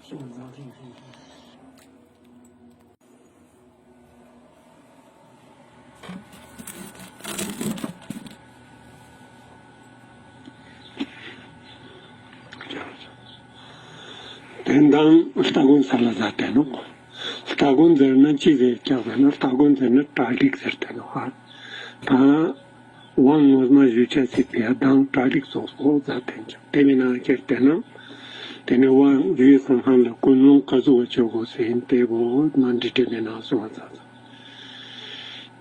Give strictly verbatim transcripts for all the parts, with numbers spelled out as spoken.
དེ་དང་སྟ་གོན་ས་ལ་ཟ་དེ་ནོ། སྟ་གོན་ཟེར་ན་ཅི་ཟེར་ཀྱག་ཟེར་ན། སྟ་གོན་ཟེར་ན་གྲ་སྒྲིག་ཟེར་དེ་ནོ་ཧ། ད་དབང་ངོ་མ་ཞུ་བྱ་སི་ཕི་ཡ་དང་གྲ་སྒྲིག་སོགས་སོགས་ཟ་དེ་ཀྱག་དེ་མིན་ན་ཁྱེར་དེ་ན། དེ་ནས་དབང་ཞུས་སོང་ཧ་ལ་ཀུན་སློང་ག་ཟུག་བ་ཆོག་གོ་ཟེར་དེ་བོ་ན་འདྲི་དྲི་མེད་ན་སོང་བ་ཟ་ཟ།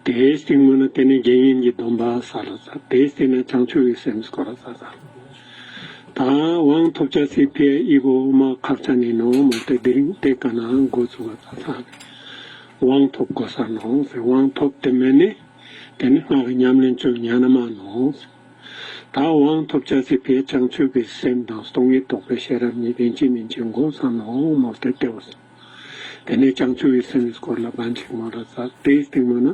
དེའི་སྟེང་མ་ན་དེ་ནས་དགེ་བསྙེན་གྱི་སྡོམ་པ་ས་ལ་ཟ། དེའི་སྟེང་ན་བྱང་ཆུབ་ཀྱི་སེམས་སྐོར་ལ་ཟ་ཟ། ད་དབང་ཐོབ་བྱ་སི་ཕི་ཡ་ཨི་བོ་མ་ཁག་ཅན་ནི་ནོ་མ་དེ་དེ་རིང་དེ་ག་ན་འགོ་ཚུགས་པ་ཟ་ཟ། དབང་ཐོབ་དགོས་ས་ནོ་ཟེར། དབང་ཐོབ་དེ་མེད་ནི་དེ་ནི་སྔགས་ཀྱི་ཉམས་ལེན་བཅོ་ཉན་ན་མ་ནོ་ཟེར། ད་དབང་ཐོབ་བྱ་སི་ཕི་ཡ་བྱང་ཆུབ་ཀྱི་སེམས་དང་སྟོང་ཉིད་རྟོགས་པའི་ཤེས་རབ་གཉིས་ཡིན་གཅིག་མིན་གཅིག་དགོས་ས་ནོ་མ་དེ་ལྟེ་བ་ཟ། དེ་ནས་བྱང་ཆུབ་ཀྱི་སེམས་སྐོར་ལ་བན་ཅིག་མོ་ལ་ཟ། དེའི་སྟེང་མ་ན་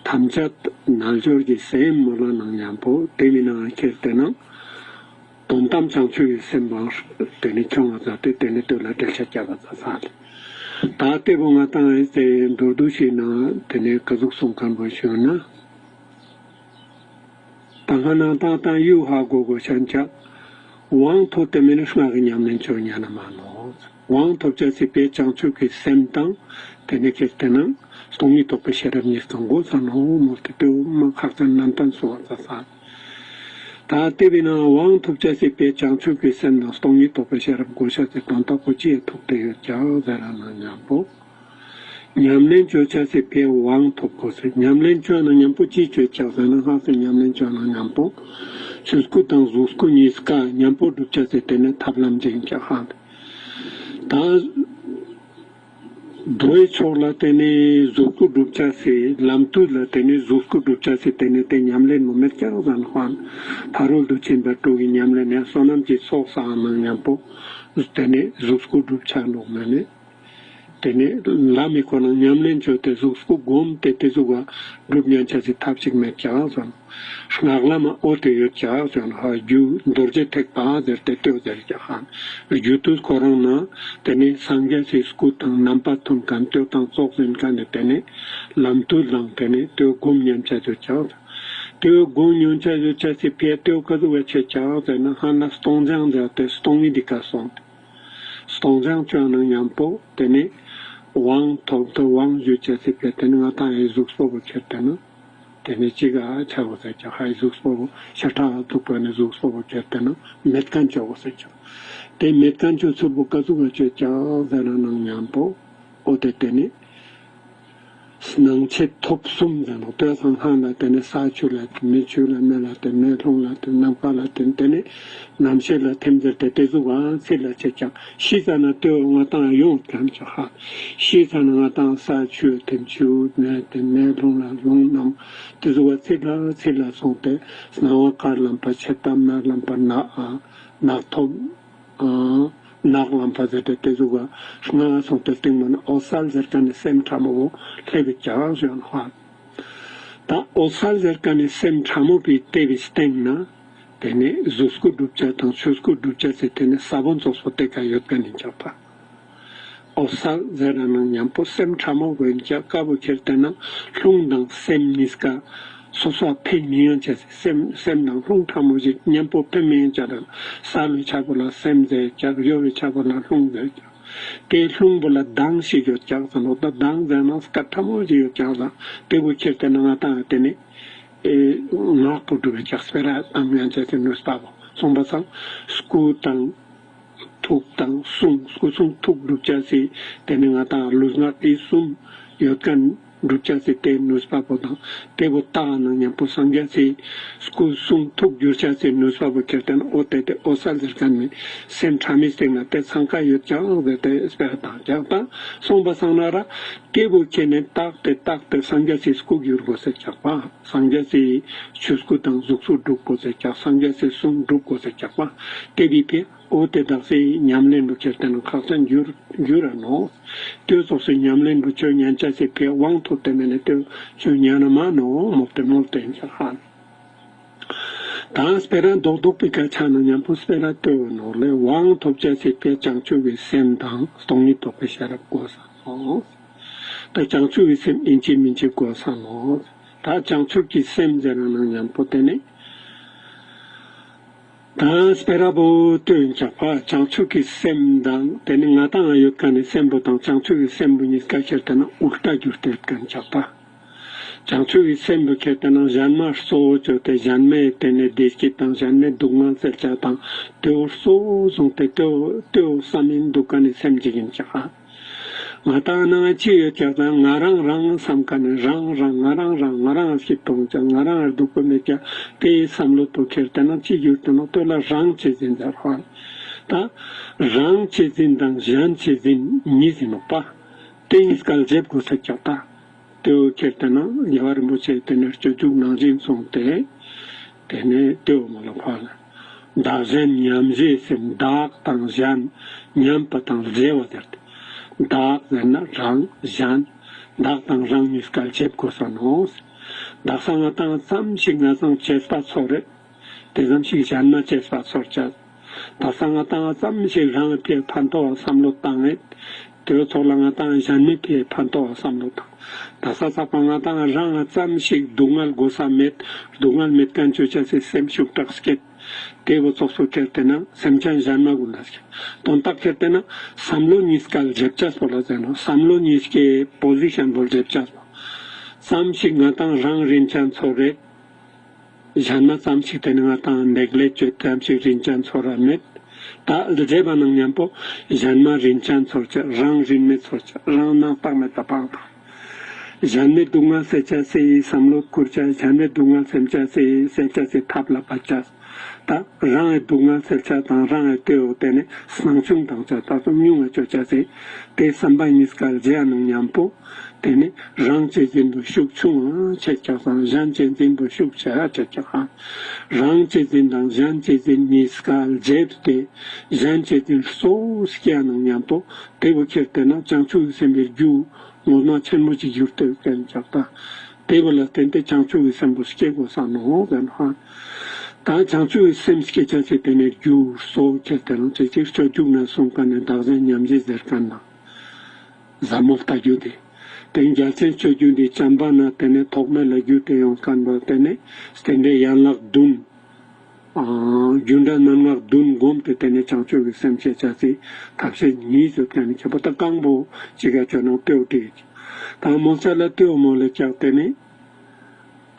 ཐམས་ཅད་རྣལ་འབྱོར་གྱི་སེམས་མོ་ལ་ནང་མཉམ་པོ་དེ་མིན་ན་ཁྱེར་དེ་ན། དོན་དམ་བྱང་ཆུབ་ཀྱི་སེམས་དབང་དེ་ནས་ཁྱོང་བ་ཟ་སྟེ་དེ་ནས་སྟོད་ལ་འགྲེལ་བཤད་བརྒྱབ་པ་ཟ་ས་རེད། ད་ལྟེ་བོ་ང་དང་ཨེ་ཙེ་མདོར་བསྡུས་ཤིག་ན་དེ་ནས་ག་ཟུག་གསུང་མཁན་པོ་ཞུ་ན། ད་སྔ་ན་ཏག་ཏག་ཡུ་ཧ་གོ་གོ་ཤན་ཆ། དབང་ཐོབ་དེ་མིན་ན་སྔགས་ཀྱི་ཉམས་ལེན་བཅོ་ཉན་ན་མ་ནོ། དབང་ཐོབ་བྱ་སི་ཕི་ཡ་བྱང་ཆུབ་ཀྱི་སེམས་དང་དེ་ནས་ཁྱེར་དེ་ན་སྟོང་ཉིད་རྟོགས་པའི་ཤེས་རབ་གཉིས་དང་དགོས་ས་ནོ་མོ་དེ་ལྟེ་བོ་མ་ཁག་ཅན་ནན་ཏན་སོང་བ་ཟ་ས། ད་ལྟེ་བའི་ནང་དབང་ཐོབ་བྱ་སི་ཕི་ཡ་བྱང་ཆུབ་ཀྱི་སེམས་དང་སྟོང་ཉིད་རྟོགས་པའི་ཤེས་རབ་དགོས་ཤ་ཟེར་དོན་དག་པོ་ཅི་ཡང་ཐུག་བསྡད་ཡོད་ཀྱང་ཟེར་ན་མཉམ་པོ། ཉམས་ལེན་བཅོ་བྱ་སི་ཕི་ཡ་དབང་ཐོབ་དགོས་ཟེར། ཉམས་ལེན་བཅོ་ན་མཉམ་པོ་ཅི་བཅོ་ཀྱང་ཟེར་ན་སྔགས་སུ་ཉམས་ལེན་བཅོ་ན་མཉམ་པོ། ཆོས་སྐུ་དང་གཟུགས་སྐུ་གཉིས་ཀ་མཉམ་པོ་སྒྲུབ་བྱ་ཟེར་དེ་ནི་ཐབས་ལམ་ཅན་ཀྱང་ཧ། ད། རྡོའི་ཕྱོགས་ལ་དེ་ནས་གཟུགས་སྐུ་སྒྲུབ་བྱ་སའི་ལམ་དུས་ལ་དེ་ནས་གཟུགས་སྐུ་སྒྲུབ་བྱ་སའི་དེ་ནས་དེ་ཉམས་ལེན་མོ་མེད་ཀྱང་ཟན་ཧོན། ཕ་རོལ་ཏུ་ཕྱིན་པ་དྲུག་གི་ཉམས་ལེན་ནས་བསོད་ནམས་ཀྱི་ཚོགས་བསགས་ནང་མཉམ་པོ། དེ་ནས་གཟུགས་སྐུ་སྒྲུབ་བྱ་ནོག་མེད་ནས། དེ་ནས་ལམ་མི་ཁོ་ན་ཉམས་ལེན་བྱོས་ཏེ་གཟུགས་སྐུ་བསྒོམ་སྟེ་དེ་གཟུགས་པ་སྒྲུབ་ཉན་བྱ་སའི་ཐབས་ཅིག་མེད་ཀྱང་ཟན། སྔགས་ལམ་ཨོ་དེ་ཡོད་ཀྱང་ཟེར་ན་ཧ་རྒྱུ་རྡོ་རྗེ་ཐེག་པ་ཟེར་ཏེ་ལྟོས་ཟེར་ཀྱང་ཧ། རྒྱུ་དུས་ཁོ་རང་ན་དེ་ནས་སངས་རྒྱས་སའི་སྐུ་དང་རྣམ་པ་མཐུན་མཁན་ལྟོས་དང་ཙོགས་ཟིན་མཁན་ནི་དེ་ནས་ལམ་དུས་ལང་དེ་ནས་ལྟོས་སྒོམ་ཉམས་ཆ་ཡོད་ཀྱང་ཟེར། ལྟོས་སྒོམ་ཉམས་ཆ་ཡོད་ཆ་སི་ཕི་ཡ་ལྟོས་ཁ་ཟུག་བ་ཆེ་ཀྱང་ཟེར་ན་ཧ་ན་སྟོང་སྦྱང་མཛད་དེ་སྟོང་ཉིད་འདི་ཀ་སོང་། སྟོང་སྦྱང་བཅོས་ནང་མཉམ་པོ་དེ་ནས་དབང་ཐོབ་ཏུ་དབང་བཞུ་བྱ་སི་ཕི་ཡ་དེ་ནས་ང་ཏང་ཡི་གཟུགས་སྤོ་བོ་ཁྱེར་དེ་ན། དེ་ནས་གཅིག་ག་ཆ་གོ་ཟེར་ཀྱང་ཧའི་གཟུགས་སྤོ་བོ་ཤ་ཁྲག་འདུག་པ་ནས་གཟུགས་སྤོ་བོ་ཁྱེར་དེ་ན་མེད་མཁན་ཆོག་གོ་ཟེར་ཀྱང་། དེ་མེད་མཁན་ཆོག་ཚུལ་པོ་ཀ་ཟུག་ག་ཆོད་ཀྱང་ཟེར་ན་ནང་མཉམ་པོ། ཨོ་དེ་དེ་ནས་སྣང་མཆེད་ཐོབ་གསུམ་ཟེར་ནོ། དེ་སང་ཧང་ལ་དེ་ནས་ས་ཆུ་ལ་དེ་མེ་ཆུ་ལ་མེ་ལ་དེ་མེ་རླུང་ལ་དེ་ནམ་མཁའ་ལ་དེ་དེ་ནས་རྣམ་ཤེས་ལ་ཐིམ་ཟེར་ཏེ་དེ་ཟུག་ག་ཚིག་ལ་ཆེ་ཀྱང་ཤི་ས་ན་ལྟོས་ང་ཏང་ཡོང་ཐམས་ཅད་ཧ། ཤི་ས་ན་ང་ཏང་ས་ཆུ་ཐིམ་ཆུ་མེ་དེ་མེ་རླུང་ལ་རླུང་རྣམས་དེ་ཟུག་ག་ཚིག་ལ་ཚིག་ལ་སོང་སྟེ་སྣང་བ་དཀར་ལམ་པ་ཆེ་ཏམ་དམར་ལམ་པ་ནག་ཨ་ནག་ཐོབ་ཨ་ནག་ལམ་པ་ཟེར་ཏེ་དེ་ཟུག་ག་ལྔ་སོང་སྟེ་སྟེང་མ་ན་འོད་གསལ་ཟེར་ཀ་ནི་སེམས་ཕྲ་མོ་བོ་སླེབས་ཀྱང་ཞོན་ཧ། ད་འོད་གསལ་ཟེར་ཀ་ནི་སེམས་ཕྲ་མོ་བའི་ལྟེ་བའི་སྟེང་ན། དེ་ནས་གཟུགས་སྐུ་བསྒྲུབ་བྱ་དང་ཆོས་སྐུ་བསྒྲུབ་བྱ་ཟེར་དེ་ནས་ས་བོན་ཙོགས་པོ་དེ་ཀ་ཡོད་ཀ་ནི་འཇག་པ། འོད་གསལ་ཟེར་ན་ནང་མཉམ་པོ་སེམས་ཕྲ་མོ་བོ་ཡིན་ཀྱང་དཀར་པོ་ཁྱེར་དེ་ན་རླུང་དང་སེམས་གཉིས་ཀ་སོ་སོ་ཕན་མི་ཡོང་བྱ་ཟེར། སེམས་སེམས་དང་རླུང་ཕྲ་མོ་ཞིག་མཉམ་པོ་ཕན་མི་ཡོང་བྱ་དང་གསལ་བའི་ཆ་བོ་ལ་སེམས་ཟེར་ཀྱང་གཡོ་བའི་ཆ་བོ་ལ་རླུང་ཟེར་ཀྱང་། དེའི་རླུང་བུ་ལ་མདངས་ཤིག་ཡོད་ཀྱང་ཟེར་ནོ། ད་མདངས་ཟེར་ན་སྐད་ཕྲ་མོ་ཞིག་ཡོད་ཀྱང་ཟེར། དེ་བོ་ཁྱེར་དེ་ན་ང་ཏང་དེ་ནི་ཨེ་ངག་པོ་སྒྲུབ་པའི་ཀྱང་སྤེ་ར་དང་ཡང་བྱས་ཏེ་ནུས་པ་བོ་གསུངས་པ་སང་སྐུ་དང་ཐུགས་དང་གསུང་། སྐུ་གསུང་ཐུགས་སྒྲུབ་བྱ་སི་དེ་ནི་ང་ཏང་ལུས་ངག་ཡིད་གསུམ་ཡོད་མཁན་སྒྲུབ་བྱ་སི་དེ་ནུས་པ་བོ་དང་དེ་བོ་ལྟ་ན་མཉམ་པོ་སངས་རྒྱས་སི་སྐུ་གསུང་ཐུགས་སྒྱུར་བྱ་སི་ནུས་པ་བོ་ཁྱེར་དེ་ན་ཨོ་དེ་དེ་འོད་གསལ་ཟེར་མཁན་མི་སེམས་ཕྲ་མོའི་སྟེང་ན་དེ་ཚང་ཀ་ཡོད་ཀྱང་ཟེར་ཏེ་སྤེ་ར་དང་ཀྱང་དང་གསུངས་པ་སང་ན་ར་དེ་བོ་ཁྱེར་ནས་བརྟག་སྟེ་བརྟག་སྟེ་སངས་རྒྱས་སི་སྐུ་སྒྱུར་དགོས་ཟེར་ཀྱང་པ། སངས་རྒྱས་སི་ཆོས་སྐུ་དང་གཟུགས་སྐུ་སྒྲུབ་དགོས་ཟེར་ཀྱང་སངས་རྒྱས་སི་གསུང་སྒྲུབ་དགོས་ཟེར་ཀྱང་པ། དེ་བི་ཕི་ཨོ་དེ་དག་སའི་ཉམས་ལེན་འགྲུབ་ཁྱེར་དེ་ན་ཁག་ཅན་འགྱུར་འགྱུར་ར་ནོ། དེ་ཙོགས་སུ་ཉམས་ལེན་འགྲུབ་ཆོས་ཉན་ཆ་སའི་ཕའི་དབང་ཐོབ་དེ་མེད་ནས་དེ་ཆོས་ཉན་ན་མ་ནོ་མོ་དེ་མོ་དེ་ཡིན་ཀྱང་ཧ། དང་སྤེ་ར་རྡོག་རྡོག་པའི་སྐད་ཆ་ནང་མཉམ་པོ་སྤེ་ར་ལྟོས་ནོར་ལས་དབང་ཐོབ་བྱ་ཟེར་ཏེ་བྱང་ཆུབ་ཀྱི་སེམས་དང་སྟོང་ཉིད་རྟོགས་པའི་ཤེས་རབ་དགོས་ས་ནོ། ད་བྱང་ཆུབ་ཀྱི་སེམས་ཡིན་གཅིག་མིན་གཅིག་དགོས་ས་ནོ། ད་བྱང་ཆུབ་ཀྱི་སེམས་ཟེར་ན་ནང་མཉམ་པོ་དེ་ནི། ད་སྤེ་ར་བོ་ལྟོས་ཀྱང་བ་བྱང་ཆུབ་ཀྱི་སེམས་དང་དེ་ནི་ང་དང་ཡོད་མཁན་ནི་སེམས་པོ་དང་བྱང་ཆུབ་ཀྱི་སེམས་པོ་གཉིས་ཀ་ཁྱེར་ཏེ་ན་ཨུལ་ཊ་གྱུར་ཏེ་ཡོད་མཁན་ཆགས་པ། བྱང་ཆུབ་ཀྱི་སེམས་པོ་ཁྱེར་ཏེ་ན་གཞན་མ་གཙོ་བོ་བཅོས་ཏེ་གཞན་མའི་དེ་ནི་བདེ་སྐྱིད་དང་གཞན་མའི་སྡུག་བསྔལ་སེལ་ཆ་དང་དེ་བོ་གཙོ་བོ་བཟུང་སྟེ་དེ་བོ་དེ་བོ་བསམ་ཡིན་འདུག་ག་ནི་སེམས་ཅིག་ཡིན་ཀྱང་། ང་དང་ནང་ཅི་ཡོད་ཀྱང་ད་ང་རང་རང་བསམ་ག་ནི་རང་རང་ང་རང་རང་ང་རང་ཞིག་མཐོང་ཀྱང་ང་རང་སྡུག་པོ་མེད་ཀྱང་དེའི་བསམ་བློ་དོ་ཁྱེར་ཏེ་ན་ཅི་ཡོད་དེ་ནོ་དེ་ལ་རང་བྱེད་ཟིན་ཟེར་བ། ད་རང་བྱེད་ཟིན་དང་གཞན་བྱེད་ཟིན་གཉིས་ཡིན་ནོ་པ། དེ་གཉིས་ཀ་ལ་འཇེབ་དགོས་ས་ཀྱང་ད། དེ་བོ་ཁྱེར་ཏེ་ན་རྒྱལ་བ་རིན་པོ་ཆེ་དེ་ནས་སྤྱོད་འཇུག་ནང་བཞིན་གསུངས་ཏེ། དེ་ནས་དེ་བོ་མ་ལ་ཕར་ལ། བདག་གཞན་མཉམ་བརྗེའི་སེམས་བདག་དང་གཞན་མཉམ་པ་དང་བརྗེ་བ་ཟེར་ཏེ། བདག་ཟེར་ན་རང་གཞན། བདག་དང་རང་གཉིས་ཀ་ལ་འཇེབ་དགོས་ས་ནོ། བདག་ས་ང་དང་ཙམ་ཞིག་ང་སང་བྱས་པ་ཚོར་རེད། དེ་ཙམ་ཞིག་གཞན་མ་བྱས་པ་ཚོར་ཆ། ད་ས་ང་དང་ཙམ་ཞིག་རང་ཕའི་ཕན་ཐོགས་བསམ་བློ་བཏང་ངེད། དེའི་ཚོགས་ལ་ང་དང་གཞན་མའི་ཕའི་ཕན་ཐོགས་བསམ་བློ་བཏང་། ད་ས་ཚགས་པ་ང་དང་རང་ཙམ་ཞིག་སྡུག་བསྔལ་དགོས་ས་མེད། སྡུག་བསྔལ་མེད་མཁན་བཅོ་བྱ་སའི་སེམས་ཤུགས་དྲག་སྐྱེད། དེ་བོ་ཚོགས་སུ་ཁྱེར་ཏེ་ན་སེམས་ཅན་གཞན་མ་ཀུན་ལ་སྐྱེད། དོན་དག་ཁྱེར་ཏེ་ན་བསམ་བློ་གཉིས་ཀ་ལ་འཇེབ་ཆ་སྤོ་ལ་ཟེར་ནོ། བསམ་བློ་གཉིས་ཀའི་པོ་ཟི་ཤན་བོ་འཇེབ་ཆ་སྤོ། ཙམ་ཞིག་ང་དང་རང་རིན་ཅན་ཚོར་རེད། གཞན་མ་ཙམ་ཞིག་དེ་ནི་ང་དང་ནེག་ལེག་བྱེད་ཙམ་ཞིག་རིན་ཅན་ཚོར་ར་མེད། ད་འདི་བྱས་པ་ནང་མཉམ་པོ་གཞན་མ་རིན་ཅན་ཚོར་ཆ་རང་རིན་མེད་ཚོར་ཆ་རང་སྣང་བཏགས་མེད་ད་སྤང་དང་། གཞན་མའི་སྡུག་བསྔལ་སེལ་ཆ་སེ་ཡི་བསམ་བློ་ཁུར་ཆ་གཞན་མའི་སྡུག་བསྔལ་སེམས་ཆ་སེ་ཡི་སེལ་ཆ་སེ་ཐབས་ལ་བ་ཆ། ད་རང་གི་སྡུག་བསྔལ་སེལ་ཆ་དང་རང་གི་ལྟེ་བ་དེ་ནི་སྣང་ཆུང་དང་ཆ་ད་ཚོ་ཉུང་ང་བཅོ་ཆ་སེ་དེ་བསམ་པ་གཉིས་ཀ་རྗེ་ཡ་ནང་མཉམ་པོ། དེ་ནི་རང་བྱེད་འཛིན་པོ་ཤུགས་ཆུང་བ་ཆེ་ཁྱག་སང་གཞན་བྱེད་འཛིན་པོ་ཤུགས་ཆེ་བ་ཆེ་ཁྱག་ཧ། རང་བྱེད་འཛིན་དང་གཞན་བྱེད་འཛིན་གཉིས་ཀ་རྗེས་ཏེ་གཞན་བྱེད་འཛིན་གཙོ་བོ་སྐྱེ་ནང་མཉམ་པོ་དེ་བོ་ཁྱེར་ཏེ་ན་བྱང་ཆུབ་ཀྱི་སེམས་པའི་རྒྱུ་ངོ་མ་ཆེན་མོ་ཅིག་གྱུར་ཏེ་བསྟན་ཆག་ད། དེ་བོ་ལ་བརྟེན་ཏེ་བྱང་ཆུབ་ཀྱི་སེམས་པོ་སྐྱེ་དགོས་ས་ནོ་ཟེར་ཧ། ད་བྱང་ཆུབ་ཀྱི་སེམས་སྐྱེ་ཆ་ཚེ་དེ་ནས་རྒྱུ་གཙོ་བོ་ཁྱེར་ཏེ་ན་ཚེ་གཅིག་སྤྱོད་འཇུག་ན་གསུངས་ཀ་ནས་བདག་གཞན་མཉམ་བརྗེ་ཟེར་ཀ་ན། ཟབ་མོ་ལྟ་རྒྱུ་དེ། དེ་རྒྱལ་མཚན་སྤྱོད་རྒྱུ་འདི་བྱམས་པ་ན་དེ་ནས་ཐོགས་མེད་ལ་རྒྱུ་དེ་ཡོང་མཁན་པ་དེ་ནས་རྟེན་འབྲེལ་ཡན་ལག་བདུན། རྒྱུ་འབྲས་མན་ངག་བདུན་བསྒོམས་ཏེ་དེ་ནས་བྱང་ཆུབ་ཀྱི་སེམས་བསྐྱེད་བྱ་ཚེ་ཐབས་ཤེས་གཉིས་སུ་བསྟན་ནས་ཁྱད་པར་དུ་རྐང་པོ་གཅིག་ག་བྱོན་ནང་ལྟེའུ་དྲིས། དང་མོ་ཚ་ལ་ལྟེའུ་མོ་ལ་བཀྱག་དེ་ནས།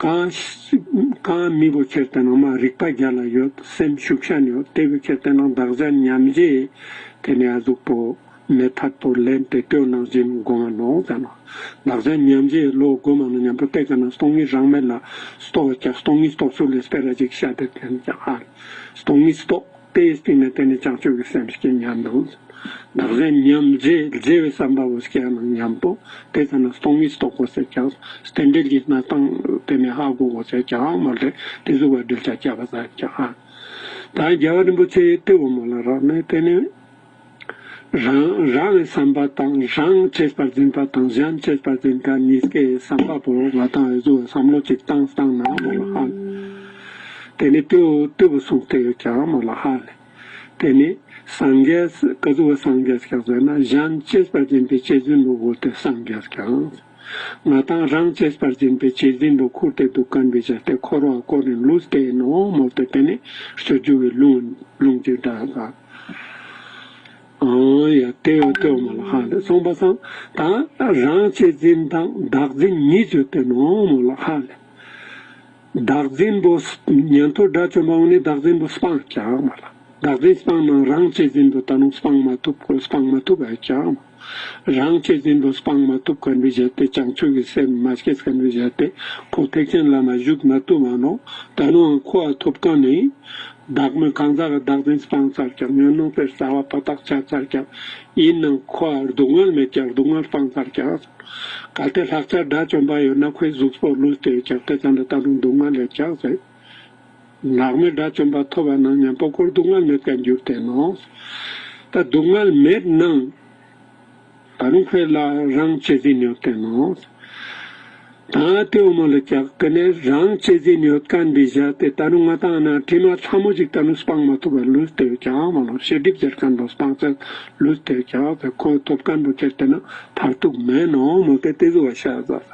གང་གང་མི་བོ་ཁྱེར་ཏེ་ནང་མ་རིག་པ་རྒྱ་ལ་ཡོད་སེམས་ཤུགས་ཤན་ཡོད་དེ་བོ་ཁྱེར་ཏེ་ནང་བདག་གཞན་མཉམ་བརྗེ་དེ་ནས་ཨ་ཟུག་པོ་མེ་ཐར་དུ་ལེན་ཏེ་ལྟོས་ནང་བཞིན་དགོངས་ནོ་ཟེར་ནོ། བདག་གཞན་མཉམ་བརྗེ་ལོ་དགོས་མ་ནོ་མཉམ་པོ་ལྟས་ཀ་ན་སྟོང་ཉིད་རང་མེད་ལ་རྟོགས་ཀྱང་སྟོང་ཉིད་རྟོགས་ཚུལ་ལས་སྤེ་ར་ཅིག་བཤད་དེ་དེ་ནས་ཀྱང་ཧ། སྟོང་ཉིད་རྟོགས། དེའི་སྟེང་ནས་དེ་ནི་བྱང་ཆུབ་ཀྱི་སེམས་སྐྱེ་ཉམས་འདུག་བདག་གཞན་མཉམ་བརྗེ་བརྗེ་བའི་བསམ་པ་བོ་སྐྱེ་ནང་མཉམ་པོ་དེ་ཚ་ན་སྟོང་ཉིད་རྟོགས་དགོས་ཟེར་ཀྱང་རྟེན་འབྲེལ་གྱི་གནས་སྟངས་དེ་ནི་ཧ་གོ་དགོས་ཟེར་ཀྱང་མ་རེད་དེ་གཟུགས་པ་འབྲེལ་ཆ་བརྒྱབ་པ་ཟེར་ཀྱང་ཧ། ད་རྒྱལ་བ་རིན་པོ་ཆེ་ཡི་ལྟེ་བོ་མོ་ལ་རག་ནས་དེ་ནི་རང་རང་གི་བསམ་པ་དང་རང་བྱེད་པར་འཛིན་པ་དང་གཞན་བྱེད་པར་འཛིན་པ་གཉིས་ཀའི་བསམ་པ་བོ་ང་དང་ཨེ་ཟུག་བསམ་བློ་ཅིག་བཏང་བཏང་ན་མོ་ལ་ཧ། དེ་ནི་ལྟེ་བོ་ལྟེ་བོ་གསུངས་ཏེ་ཡོད་ཀྱང་མོ་ལ་ཧ་ལས། དེ་ནི་སངས་རྒྱས་ཀ་ཟུག་སངས་རྒྱས་ཀྱང་ཟེར་ན་གཞན་གཅེས་པར་འཛིན་པའི་གཅེས་འཛིན་ལུ་བོར་ཏེ་སངས་རྒྱས་ཀྱང་། ང་དང་རང་གཅེས་པར་འཛིན་པའི་གཅེས་འཛིན་ལུ་ཁུར་ཏེ་འདུག་མཁན་པའི་ཆ་སྟེ་འཁོར་བ་བསྐོར་ནས་ལུས་ཏེ་ནོ་མོ་སྟེ་དེ་ནི་སྤྱོད་འཇུག་གི་ལུང་ལུང་གཅིག་འདྲ་ག་ཨང་ཡ་ལྟེ་བ་ལྟེ་བ་མ་ལ་ཧ་ལས་སོང་པ་སང་ད་རང་གཅེས་འཛིན་དང་བདག་འཛིན་གཉིས་ཡོད་དེ་ནོ་མོ་ལ་ཧ་ལས། བདག་འཛིན་པོ་ཉན་ཐོས་དགྲ་བཅོམ་པ་འོང་ནས་བདག་འཛིན་པོ་སྤང་ཀྱང་མ་ལ། བདག་འཛིན་སྤང་ནང་རང་གཅེས་འཛིན་པོ་ད་རུང་སྤང་མ་ཐུབ་ཁོ་སྤང་མ་ཐུབ་ཨ་ཀྱང་། རང་གཅེས་འཛིན་པོ་སྤང་མ་ཐུབ་མཁན་པའི་བཞེད་དེ་བྱང་ཆུབ་ཀྱི་སེམས་མ་སྐྱེས་མཁན་པའི་བཞེད་དེ་ཁོ་ཐེག་ཆེན་ལམ་མ་བཞུགས་མ་ཐུབ་མ་ནོ། ད་རུང་ཁོ་ཨ་ཐུབ་མཁན་ནི། བདག་མེད་གང་ཟག་གི་བདག་འཛིན་སྤང་ཚར་ཀྱང་ཉོན་མོངས་པའི་རྩ་བ་པ་ཐག་ཆད་ཚར་ཀྱང་། ཡིན་ནང་ཁོ་ཨ་སྡུག་བསྔལ་མེད་ཀྱང་སྡུག་བསྔལ་སྤང་ཚར་ཀྱང་། གལ་ཏེ་ལྷག་ཆ་དགྲ་བཅོམ་པ་ཡོད་ན་ཁོའི་གཟུགས་པོ་ལུས་ཏེ་ཡོད་ཀྱང་དེ་ཙམ་ལ་ད་རུང་སྡུག་བསྔལ་ཡོད་ཀྱང་ཟེར། ལྷག་མེད་དགྲ་བཅོམ་པ་ཐོབ་པ་ན་མཉམ་པོ་ཁོར་སྡུག་བསྔལ་མེད་ཀ་འགྱུར་ཏེ་ནོ། ད་སྡུག་བསྔལ་མེད་ནང་ད་རུང་ཁོའི་ལ་རང་གཅེས་འཛིན་ཡོད་དེ་ནོ། ད་དེའོ་མོ་ལ་ཀྱག་གི་ནས་རང་གཅེས་འཛིན་ཡོད་མཁན་འདི་བཞག་སྟེ། ད་ནི་ང་དང་ན་དྲི་མ་ཕྲ་མོ་ཅིག་ད་ནི་སྤང་མ་ཐུབ་པར་ལུས་ཏེ་ཡོད་ཀྱག་མ་ལོ། ཤེས་སྒྲིབ་ཟེར་མཁན་པོ་སྤང་ཚད་ལུས་ཏེ་ཡོད་ཀྱག་ཟེར། ཁོ་ཐོབ་མཁན་པོ་ཁྱེར་ཏེ་ན་མཐར་ཐུག་མེད་ནོ་མོ་སྟེ། དེ་ཟུ་བ་ཤ་ཟ་ས་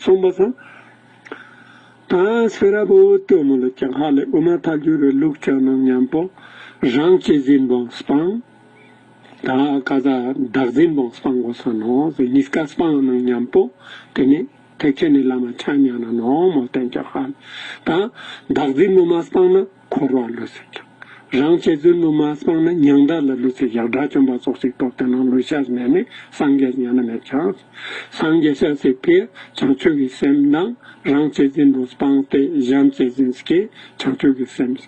སོང་པ་སང་། ད་སྤེ་ར་བོ་དེའོ་མོ་ལ་ཀྱག་ཧ་ལས་དབུ་མ་ཐལ་འགྱུར་བའི་ལུགས་ཀྱང་ནང་མཉམ་པོ་རང་གཅེས་འཛིན་པོ་སྤང་། ད་ཀ་ཟ་བདག་འཛིན་པོ་སྤང་དགོས་ས་ནོ་ཟེར། གཉིས་ཀ་སྤང་ནང་མཉམ་པོ་དེ་ནི་ཐེག་ཆེན་ནི་བླ་མ་ཆ་མཉམ་ན་ནོ་མོ་བསྟན་ཀྱག་ཧ། ད་བདག་འཛིན་པོ་མ་སྤང་ན་འཁོར་བ་ལུས་ཟེར་ཀྱག། རང་གཅེས་འཛིན་པོ་མ་སྤང་ན་མྱང་འདས་ལ་ལུས་ཟེར་ཀྱག། དགྲ་བཅོམ་པ་ཙོགས་ཤིག་ཐོབ་སྟེ་ན་ལུས་ཤ་མེད་ནི་སངས་རྒྱས་ཉན་ན་མེད་ཀྱག། སངས་རྒྱས་ཤ་ཟེར་ཕི་བྱང་ཆུབ་ཀྱི་སེམས་དང་རང་གཅེས་འཛིན་པོ་སྤངས་ཏེ་གཞན་གཅེས་འཛིན་སྐྱེ་བྱང་ཆུབ་ཀྱི་སེམས།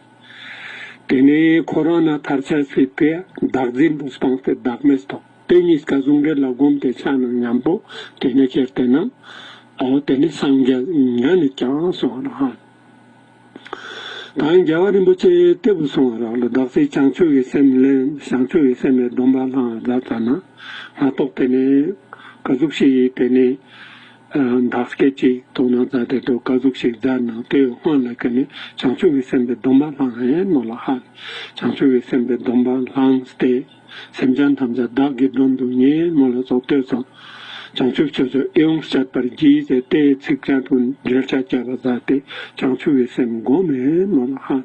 དེ་ནས་འཁོར་བ་ན་ཐར་ཆ་སྲིད་པའི་བདག་འཛིན་དུ་སྤངས་ཏེ་བདག་མེད་རྟོགས། དེ་གཉིས་ཀ་ཟུང་འབྲེལ་ལ་བསྒོམས་ཏེ་ཆ་ནང་མཉམ་པོ་དེ་ནས་ཁྱེར་ཏེ་ན། ཨོ་དེ་ནས་སངས་རྒྱས་ཉན་ནས་ཀྱང་སོང་བ་རེད་ཧ། ད་རྒྱལ་བ་རིན་པོ་ཆེ་དེ་བུ་སོང་བ་རག་ལ། བདག་སྲིད་བྱང་ཆུབ་ཀྱི་སེམས་ལེན། བྱང་ཆུབ་ཀྱི་སེམས་ལས་སྡོམ་པ་བླངས་མཛད་ཙ་ན། ང་ཏོག་དེ་ནས་ག་ཟུག་ཞིག་ཡིན་དེ་ནས། བདག་སྐད་ཅིག་དོ་སྣང་མཛད་དེ་འགྲོ་ག་ཟུག་ཞིག་མཛད་ནང་དེ་སྔོན་ལ་ཀ་ནི་བྱང་ཆུབ་ཀྱི་སེམས་པའི་སྡོམ་པ་བླངས་ཡིན་མོ་ལ་ཧ། བྱང་ཆུབ་ཀྱི་སེམས་པའི་སྡོམ་པ་བླངས་ཏེ། སེམས་ཅན་ཐམས་ཅད་བདག་གིས་མགྲོན་དུ་གཉེར་མོ་ལ་སོགས་ལྟོས་སོ། བྱང་ཆུབ་ཕྱོགས་སུ་ཨེ་ཡོང་སྤྱད་པར་བགྱི་ཟེར་དེའི་ཚིགས་བཅད་པོ་འགྲེལ་བཤད་བརྒྱབ་པ་མཛད་དེ་བྱང་ཆུབ་ཀྱི་སེམས་བསྒོམ་ཡིན་མོ་ལ་ཧ།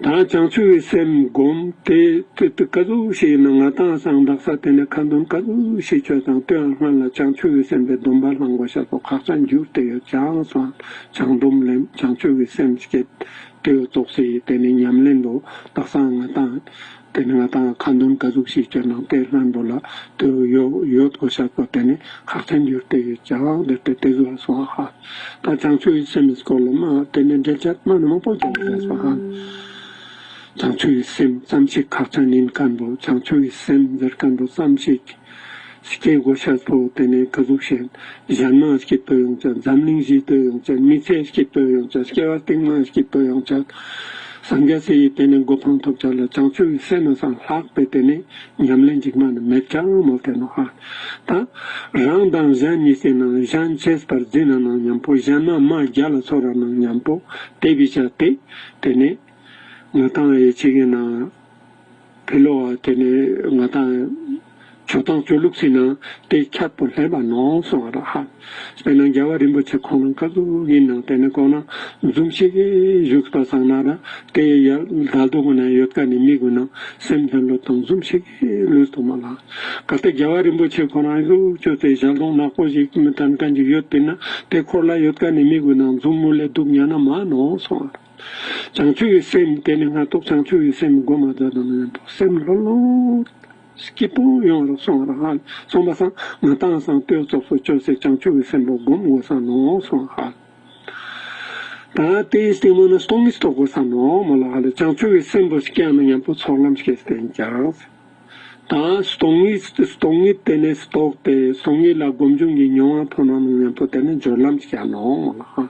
ད་བྱང་ཆུབ་ཀྱི་སེམས་བསྒོམ་དེ་དེ་དེ་ག་ཟུག་ཞིག་ཡིན་ན་ང་དང་སང་དག་ས་དེ་ནས་ཁ་འདོན་ག་ཟུག་ཞིག་ཆོས་དང་ལྟོས་སྔོན་ལ་བྱང་ཆུབ་ཀྱི་སེམས་པའི་སྡོམ་པ་བླང་དགོས་ཤ་སོགས་ཁག་ཅན་འགྱུར་ཏེ་ཡོད་ཀྱང་སོང་། བྱང་སྡོམ་ལེན་བྱང་ཆུབ་ཀྱི་སེམས་བསྐྱེད་དེ་ཡོད་ཙོགས་སི་དེ་ནས་ཉམས་ལེན་དུ་དག་སང་ང་དང་དེ་ནས་ང་དང་ཁ་འདོན་ག་ཟུག་ཞིག་ཆོས་ནང་དེ་ལྷན་པོ་ལ་དེ་ཡོད་ཡོད་དགོས་ཤ་སོགས་དེ་ནས་ཁག་ཅན་འགྱུར་ཏེ་ཡོད་ཀྱང་དེ་ལྟ་དེ་ཟུག་སོང་ཧ། ད་བྱང་ཆུབ་ཀྱི་སེམས་སྐོར་ལ་མ་དེ་ནས་འགྲེལ་བཤད་མ་ནི་མང་པོ་བརྒྱབ་ཡོད་སོང་ཧ། བྱང་ཆུབ་ཀྱི་སེམས་ཙམ་ཞིག་ཁག་ཅན་ཡིན་མཁན་པོ་བྱང་ཆུབ་ཀྱི་སེམས་ཟེར་མཁན་པོ་ཙམ་ཞིག་སྐྱེ་དགོས་ཤ་པོ་དེ་ནས་ག་ཟུག་ཤེས། གཞན་མ་སྐྱིད་པོ་ཡོང་ཅག། འཛམ་གླིང་ཞིག་ཏུ་ཡོང་ཅག། མི་ཚེ་སྐྱིད་པོ་ཡོང་ཅག། སྐྱེ་བ་རྟིང་མ་སྐྱིད་པོ་ཡོང་ཅག། སངས་རྒྱས་སི་ཡི་དེ་ནས་གོ་འཕང་ཐོབ་ཅག་ལ་བྱང་ཆུབ་ཀྱི་སེམས་ནི་སང་ལྷག་པའི་དེ་ནས་ཉམས་ལེན་ཅིག་མ་ནི་མེད་ཀྱང་མོ་དེ་ནོ་ཧ། ད་རང་དང་གཞན་གཉིས་སེ་ནང་གཞན་གཅེས་པར་འཛིན་ན་ནང་མཉམ་པོ་གཞན་མ་མ་རྒྱལ་ལ་ཚོར་ར་ནང་མཉམ་པོ་དེ་བི་ཆ་དེ་དེ་ནས་ང་དང་ཡི་ཆིག་གི་ནང་ཕི་ལོ་བ་དེ་ནས་ང་དང་ཇོ་དང་ཇོ་ལུགས་སི་ནང་དེ་ཁྱད་པོ་ལྷན་པ་ནོ་སོང་བ་ར་ཧ། དཔེར་ན་རྒྱལ་བ་རིན་པོ་ཆེ་ཁོང་རང་ག་ཟུག་ཡིན་ནང་དེ་ནས་ཁོང་རང་འཛུམ་ཞིག་གིས་བཞུགས་པ་སང་ན་ར་དེ་ཡ་ལ་དོ་གོ་ན་ཡོད་ཀ་ནི་མི་གུ་ནང་སེམས་ལྷན་ལོ་དང་འཛུམ་ཞིག་གིས་ལུས་དུ་མ་ལ། གལ་ཏེ་རྒྱལ་བ་རིན་པོ་ཆེ་ཁོ་རང་གཟུགས་བཅོས་ཏེ་ཞལ་གདོང་ནག་པོ་ཞིག་མི་ཐན་མཁན་ཅིག་ཡོད་པས་ན་དེ་འཁོར་ལ་ཡོད་མཁན་ནི་མི་གུན་ནང་འཛུམ་མུ་ལེ་སྡུག་ཉ་ན་མ་ནོ་སོང་། བྱང་ཆུབ་ཀྱི་སེམས་དེ་ནི་སྔ་ཐོག་བྱང་ཆུབ་ཀྱི་སེམས་སྒོམ་མ་མཛད་དང་ཡོད་པོ་སེམས་ལྷོད་ལྷོད་སྐྱིད་པོ་ཡོང་རོགས་སོང་ར་ཧ། སོང་པ་སང་ང་དང་སང་ལྟོས་ཙོགས་སུ་བཅོས་སེ་བྱང་ཆུབ་ཀྱི་སེམས་པོ་སྒོམ་དགོས་ས་ནོ་སོང་ཧ། ད་དེའི་སྟེང་མོ་ནི་སྟོང་ཉིད་རྟོགས་དགོས་ས་ནོ་མོ་ལ་ཧ་ལ་བྱང་ཆུབ་ཀྱི་སེམས་པོ་སྐྱེ་ན་མཉམ་པོ་ཚོགས་ལམ་སྐྱེས་ཏེ་ཀྱང་། ད་སྟོང་ཉིད་སྟོང་ཉིད་དེ་ནས་རྟོགས་ཏེ་སྟོང་ཉིད་ལ་སྒོམ་བྱུང་གི་མྱོང་བ་ཕོ་ན་ནང་མཉམ་པོ་དེ་ནས་སྦྱོར་ལམ་སྐྱེ་ནོ་མོ་ལ་ཧ།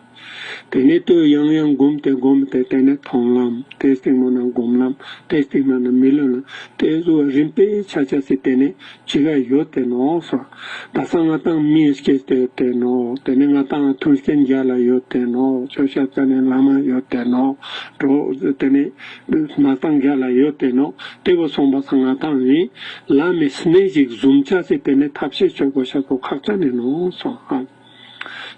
དེ་ནས་ལྟོས་ཡང་ཡང་སྒོམ་སྟེ་སྒོམ་སྟེ་དེ་ནས་མཐོང་ལམ་དེའི་སྟེང་མོ་ན་སྒོམ་ལམ་དེའི་སྟེང་མོ་ན་མི་ལུས་ལམ་དེ་བཟོ་བ་རིམ་པས་ཆ་ཆ་སི་དེ་ནས་ཅི་ག་ཡོད་དེ་ནོ་སོ། ད་ས་ང་དང་མི་སྐྱེས་ཏེ་ཡོད་དེ་ནོ། དེ་ནས་ང་དང་མཐུན་རྐྱེན་རྒྱ་ལ་ཡོད་དེ་ནོ། ཆོས་བཤད་ཙ་ནས་བླ་མ་ཡོད་དེ་ནོ། འགྲོ་དེ་ནས་མ་དང་རྒྱ་ལ་ཡོད་དེ་ནོ། དེ་བོ་སོང་པ་ས་ང་དང་ནི་ལ་མི་སྣེ་ཞིག་བཟུང་ཆ་སི་དེ་ནས་ཐབས་ཤེས་ཆོག་གོ་ཤ་གོ་ཁག་ཅན་ནི་ནོ་སོང་ཧ།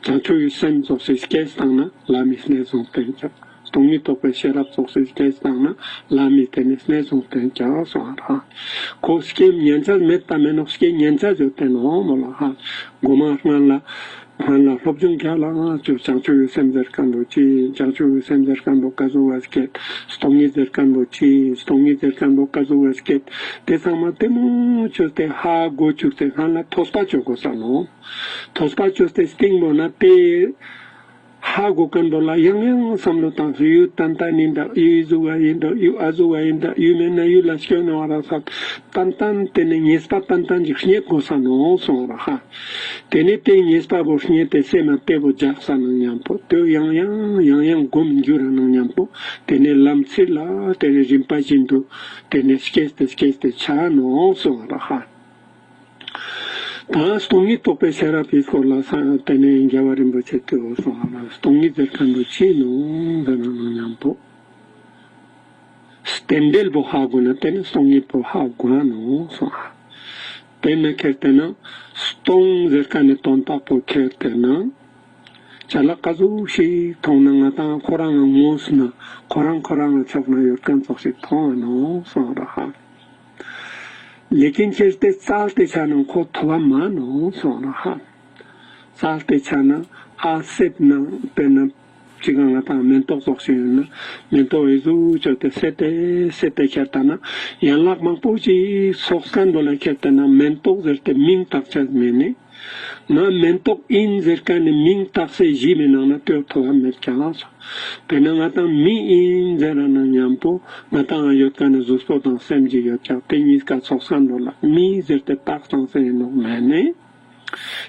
བྱང་ཆུབ་ཀྱི་སེམས་ཙོགས་སི་སྐྱེས་བཏང་ན་ལ་མི་སྣེ་བཟུང་སྟེ་ཀྱང་། སྟོང་ཉིད་རྟོགས་པའི་ཤེས་རབ་ཙོགས་སི་སྐྱེས་བཏང་ན་ལ་མི་དེ་ནི་སྣེ་བཟུང་སྟེ་ཀྱང་སོང་ཧ། ཁོ་སྐྱེ་ཉན་ཆ་མེད་ད་མེད་ནོ་སྐྱེ་ཉན་ཆ་ཡོད་དེ་ནོ་མོ་ལ་ཧ། མགོ་མ་སྔན་ལ་སྔན་ལ་སློབ་སྦྱོང་རྒྱ་ལ་ང་ཚོས་བྱང་ཆུབ་ཀྱི་སེམས་ཟེར་མཁན་པོ་ཅི། བྱང་ཆུབ་ཀྱི་སེམས་ཟེར་མཁན་པོ་ག་ཟུག་བ་སྐྱེད། སྟོང་ཉིད་ཟེར་མཁན་པོ་ཅི། སྟོང་ཉིད་ཟེར་མཁན་པོ་ག་ཟུག་བ་སྐྱེད། དེ་ཚང་མ་དེ་མོ་ཆོས་དེ་ཧ་གོ་བཅུག་སྟེ་སྔན་ལ་ཐོས་པ་བཅོ་དགོས་ས་ནོ། ཐོས་པ་བཅོས་ཏེ་སྟེང་མོ་ན་དེ་ཧ་གོ་མཁན་པོ་ལ་ཡང་ཡང་བསམ་བློ་བཏང་སོ། ཡུལ་ཏན་ཏན་ཡིན་ད། ཡུལ་གཟུགས་པ་ཡིན་ད། ཡུལ་ཨ་གཟུགས་པ་ཡིན་ད། ཡུལ་མེད་ན་ཡུལ་ལ་སྐྱོན་ནོ་བ་ར་ས། ཏན་ཏན་དེ་ནས་ངེས་པ་ཏན་ཏན་གྱི་རྙེད་དགོས་ས་ནོ་སོང་བ་ར་ཧ། དེ་ནས་དེ་ངེས་པ་བོ་རྙེད་དེ་སེམས་ལ་དེ་བོ་རྒྱག་ས་ནང་མཉམ་པོ་དེ་ཡང་ཡང་ཡང་ཡང་སྒོམ་འགྱུར་ར་ནང་མཉམ་པོ་དེ་ནས་ལམ་ཚིག་ལ་དེ་ནས་རིམ་པ་བཞིན་དུ་དེ་ནས་སྐྱེས་ཏེ་སྐྱེས་ཏེ་ཆ་ནོ་སོང་བ་ར་ཧ། ད་སྟོང་ཉིད་རྟོགས་པའི་ཤེས་རབ་ཀྱི་སྐོར་ལ་ས་དེ་ནས་རྒྱལ་བ་རིན་པོ་ཆེ་ལྟོས་གསུངས་པ་ལ། སྟོང་ཉིད་ཟེར་མཁན་པོ་ཅི་ནོ་ཟེར་ན་ནང་མཉམ་པོ། རྟེན་འབྲེལ་པོ་ཧ་གོ་ན་དེ་ནི་སྟོང་ཉིད་པོ་ཧ་གོ་ནོ་གསུངས། དེ་ནི་ཁྱེར་ཏེ་ན་སྟོང་ཟེར་མཁན་ནི་དོན་དག་པོ་ཁྱེར་ཏེ་ན། ཅ་ལག་ག་ཟུག་ཞིག་མཐོང་ན་ང་དང་ཁོ་རང་ངི་ངོས་ན་ཁོ་རང་ཁོ་རང་ངི་ཕྱོགས་ན་ཡོད་མཁན་ཙོགས་ཤིག་མཐོང་བ་ནོ་གསུངས་ར་ཧ། ལེ་ཀིན་ཁྱེར་ཏེ་རྩལ་དེ་ཆ་ནང་ཁོ་ཐོབ་བ་མ་ནོ་གསུངས་ར་ཧ། རྩལ་དེ་ཆ་ན་ཨ་སེབ་ནང་དཔེར་ན་ཅི་ག་ང་དང་མེན་ཏོག་ཙོགས་ཤིག་ཡོད་ན་མེན་ཏོག་ཨི་ཟུག་བཅོས་ཏེ་སེ་ཏེ་སེ་ཏེ་ཁྱེར་ཏེ་ན་ཡན་ལག་མང་པོ་ཞིག་ཚོགས་མཁན་པོ་ལ་ཁྱེར་ཏེ་ན་མེན་ཏོག་ཟེར་ཏེ་མིང་བཏགས་ཆ་མེད་ནི། ང་མེན་ཏོག་ཡིན་ཟེར་མཁན་ནི་མིང་བཏགས་སའི་གཞི་མི་ནང་ན་ལྟོས་ཐོབ་བ་མེད་ཀྱང་ལགས་སོ། དཔེར་ན་ང་དང་མི་ཡིན་ཟེར་ན་མཉམ་པོ་ང་དང་ཡོད་མཁན་ནི་གཟུགས་པོ་དང་སེམས་ཀྱི་ཡོད་ཀྱང་དེ་གཉིས་ཀ་ཚོགས་ས་འགྲོ་ལ་མི་ཟེར་ཏེ་བཏགས་བཏང་སའི་ཡིན་ནོ་མེད་ནི།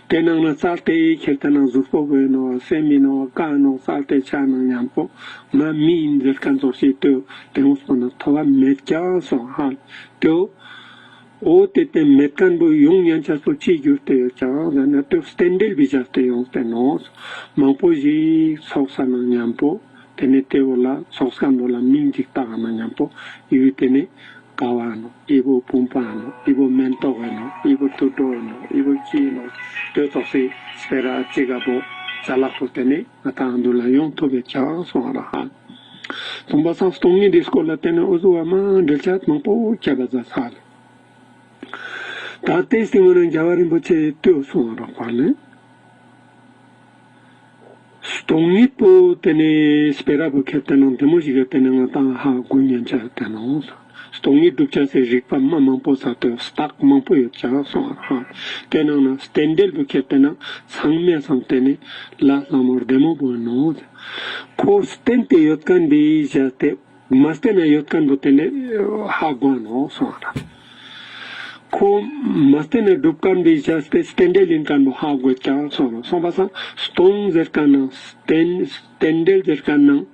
དེ་ནང་ན་རྩལ་དེ་ཁྱེར་ཏེ་ན་གཟུགས་པོ་བོ་ཡིན་ནོ་སེམས་ཡིན་ནོ་ཀ་ཡིན་ནོ་རྩལ་དེ་ཆ་ནང་མཉམ་པོ་ང་མི་ཡིན་ཟེར་མཁན་ཚོགས་ཤིག་ལྟོས་དེ་ངོ་སོ་ན་ཐོབ་བ་མེད་ཀྱང་སོང་ཧ་ལྟོས། འོ་དེ་སྟེ་མེད་མཁན་པོ་ཡོང་ཉན་ཆ་སོ་ཅི་གྱུར་ཏེ་ཡོད་ཀྱང་ཟེར་ན་ལྟོས་རྟེན་འབྲེལ་བི་བྱ་སྟེ་ཡོང་སྟེ་ནོ། མང་པོ་ཞིག་ཚོགས་ས་ནང་མཉམ་པོ་དེ་ནས་དེ་བོ་ལ་ཚོགས་ས་འགྲོ་ལ་མིང་ཅིག་བཏགས་ན་མཉམ་པོ་ཡུལ་དེ་ནས་ཀ་བ་ནོ་ཨི་བོ་བུམ་པ་ནོ་ཨི་བོ་མེན་ཏོག་ནོ་ཨི་བོ་དུད་འགྲོ་ནོ་ཨི་བོ་ཅི་ནོ་ལྟོས་ཚོགས་སི་སྤེ་ར་ཅི་ག་པོ་ཅ་ལག་པོ་དེ་ནས་ང་དང་འདུ་ལ་ཡོང་ཐུབ་པའི་ཆ་སོང་བ་ར་ཧ། སྟོང་པ་སང་སྟོང་ཉིད་འདི་སྐོར་ལ་བལྟས་ན་འུ་ཟུ་བ་མ་འགྲེལ་བཤད་མང་པོ་བྱས་པ་ཟ་ས་ལ། ད་ལྟའི་སྟེང་ངོ་ན་རྒྱལ་བ་རིན་པོ་ཆེ་ལྟོས་སོང་བ་རོགས་པ་ལས། སྟོང་ཉིད་པོ་དེ་ནས་སྤེ་ར་པོ་ཁྱེར་ཏེ་ནང་དེ་མོ་ཞིག་ག་དེ་ནས་ང་དང་ཧ་གོ་ཉན་ཆ་དེ་ནང་སྟོང་ཉིད་སྒྲུབ་བྱ་སའི་རིགས་པ་མ་མང་པོ་ས་ལྟོས་རྟགས་མང་པོ་ཡོད་ཀྱང་སོང་བ་རོགས་པ་དེ་ནང་ན་རྟེན་འབྲེལ་པོ་ཁྱེར་ཏེ་ན་ཚང་མས་སང་དེ་ནས་ལ་ལ་མོ་བདེ་མོ་པོ་ནོ། ཁོ་བརྟེན་ཏེ་ཡོད་མཁན་འདི་བཞག་སྟེ་མ་བརྟེན་ན་ཡོད་མཁན་པོ་དེ་ནས་ཧ་གོ་ནོ་སོང་ར། ཁོ་མ་བརྟེན་ན་སྒྲུབ་མཁན་འདི་བཞག་སྟེ་རྟེན་འབྲེལ་ཡིན་མཁན་པོ་ཧ་གོ་ཀྱང་སོང་ར། སོང་པ་སང་སྟོང་ཟེར་མཁན་ནང་རྟེན་རྟེན་འབྲེལ་ཟེར་མཁན་ནང་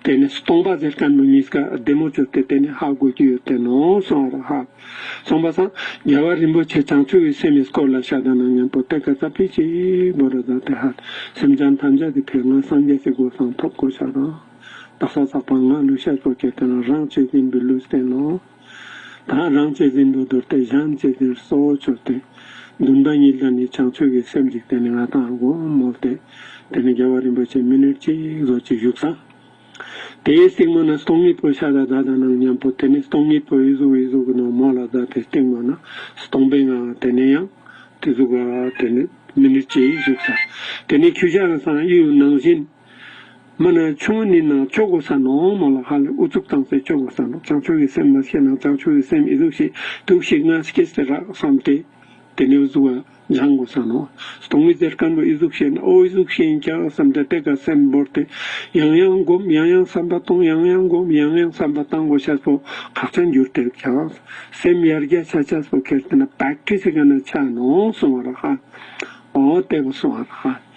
དེ་ནས་སྟོང་པ་ཟེར་མཁན་པོ་གཉིས་ཀ་བདེ་མོ་བཅོས་ཏེ་དེ་ནས་ཧ་གོ་རྒྱུ་ཡོད་དེ་ནོ་སོང་ར་ཧ། སོང་པ་སང་རྒྱལ་བ་རིན་པོ་ཆེ་བྱང་ཆུབ་ཀྱི་སེམས་ཀྱི་སྐོར་ལ་བཤད་ད་ན་མཉམ་པོ་དེ་ག་ཙ་པི་ཅི་བོ་ར་ད་དེ་ཧ། སེམས་ཅན་ཐམས་ཅད་ཀྱི་ཕིའ་ང་སངས་རྒྱས་ཀྱི་གོ་འཕང་ཐོབ་དགོས་ཤ་དང་། བདག་ས་ཚགས་པ་ང་ལུས་ཤ་སོགས་ཀྱི་དོན་ལ་རང་གཅེས་འཛིན་པའི་ལུས་བསྟེན་ལོ། ད་རང་གཅེས་འཛིན་དུ་བསྡུར་ཏེ་གཞན་གཅེས་འཛིན་གཙོ་བོ་བཅོས་ཏེ། འདུན་པ་གཉིས་ལྡན་ནི་བྱང་ཆུབ་ཀྱི་སེམས་ཀྱི་སྟེང་ནས་ང་དང་སྒོམ་མོལ་ཏེ། དེ་ནས་རྒྱལ་བ་རིན་པོ་ཆེ་མི་ནིཊ་གཅིག་བཟོ་ཅིག་བཞུགས་ས། དེའི་སྟེང་མོ་ན་སྟོང་ཉིད་པོ་ཤ་ད་ད་ད་ནང་མཉམ་པོ་དེ་ནས་སྟོང་ཉིད་པོ་ཡི་ཟུག་ཡི་ཟུག་གི་ནང་མོ་ལ་ད་དེ་སྟེང་མོ་ན་སྟོང་པའི་ངང་དེ་ནས་ཡང་དེ་ཟུག་ག་དེ་ནས་མི་ནིཊ་གཅིག་བཞུགས་ས། དེ་ནས་ཁྱུ་ཞག་སང་ཡུལ་ནང་བཞིན་མ་ན་ཆུང་ངུ་ནི་ནང་ཆོ་གོ་ས་ནོ་མོ་ལ་ཧ་ལས་ཨུ་ཚུགས་བཏང་སའི་ཆོ་གོ་ས་ནོ་བྱང་ཆུབ་ཀྱི་སེམས་མ་སྐྱེས་ན་བྱང་ཆུབ་ཀྱི་སེམས་ཡི་ཟུག་ཤིག་དུག་ཤིག་ང་སྐྱེས་ཏེ་རག་བསམ་སྟེ། དེ་ནས་གཟུགས་ལ་སྦྱང་དགོས་ས་ནོ། སྟོང་ཉིད་ཟེར་མཁན་པོ་ཨི་ཟུག་ཤེས་ན་ཨོ་ཨི་ཟུག་ཤེས་ཡིན་ཀྱང་བསམ་སྟེ་དེ་ག་སེམས་བོར་ཏེ་ཡང་ཡང་སྒོམ་ཡང་ཡང་བསམ་པ་གཏོང་ཡང་ཡང་སྒོམ་ཡང་ཡང་བསམ་པ་བཏང་དགོས་ཤེས་པོ་ཁག་ཅན་འགྱུར་ཏེ་ཀྱང་སེམས་ཡར་རྒྱས་ཆ་ཆེས་པོ་ཁྱེར་ཏེ་ན་པེག་ཊི་སི་ག་ན་ཆ་ནོ་གསུང་བ་ར་ཧ། ཨོ་དེ་བོ་གསུང་བ་ར་ཧ།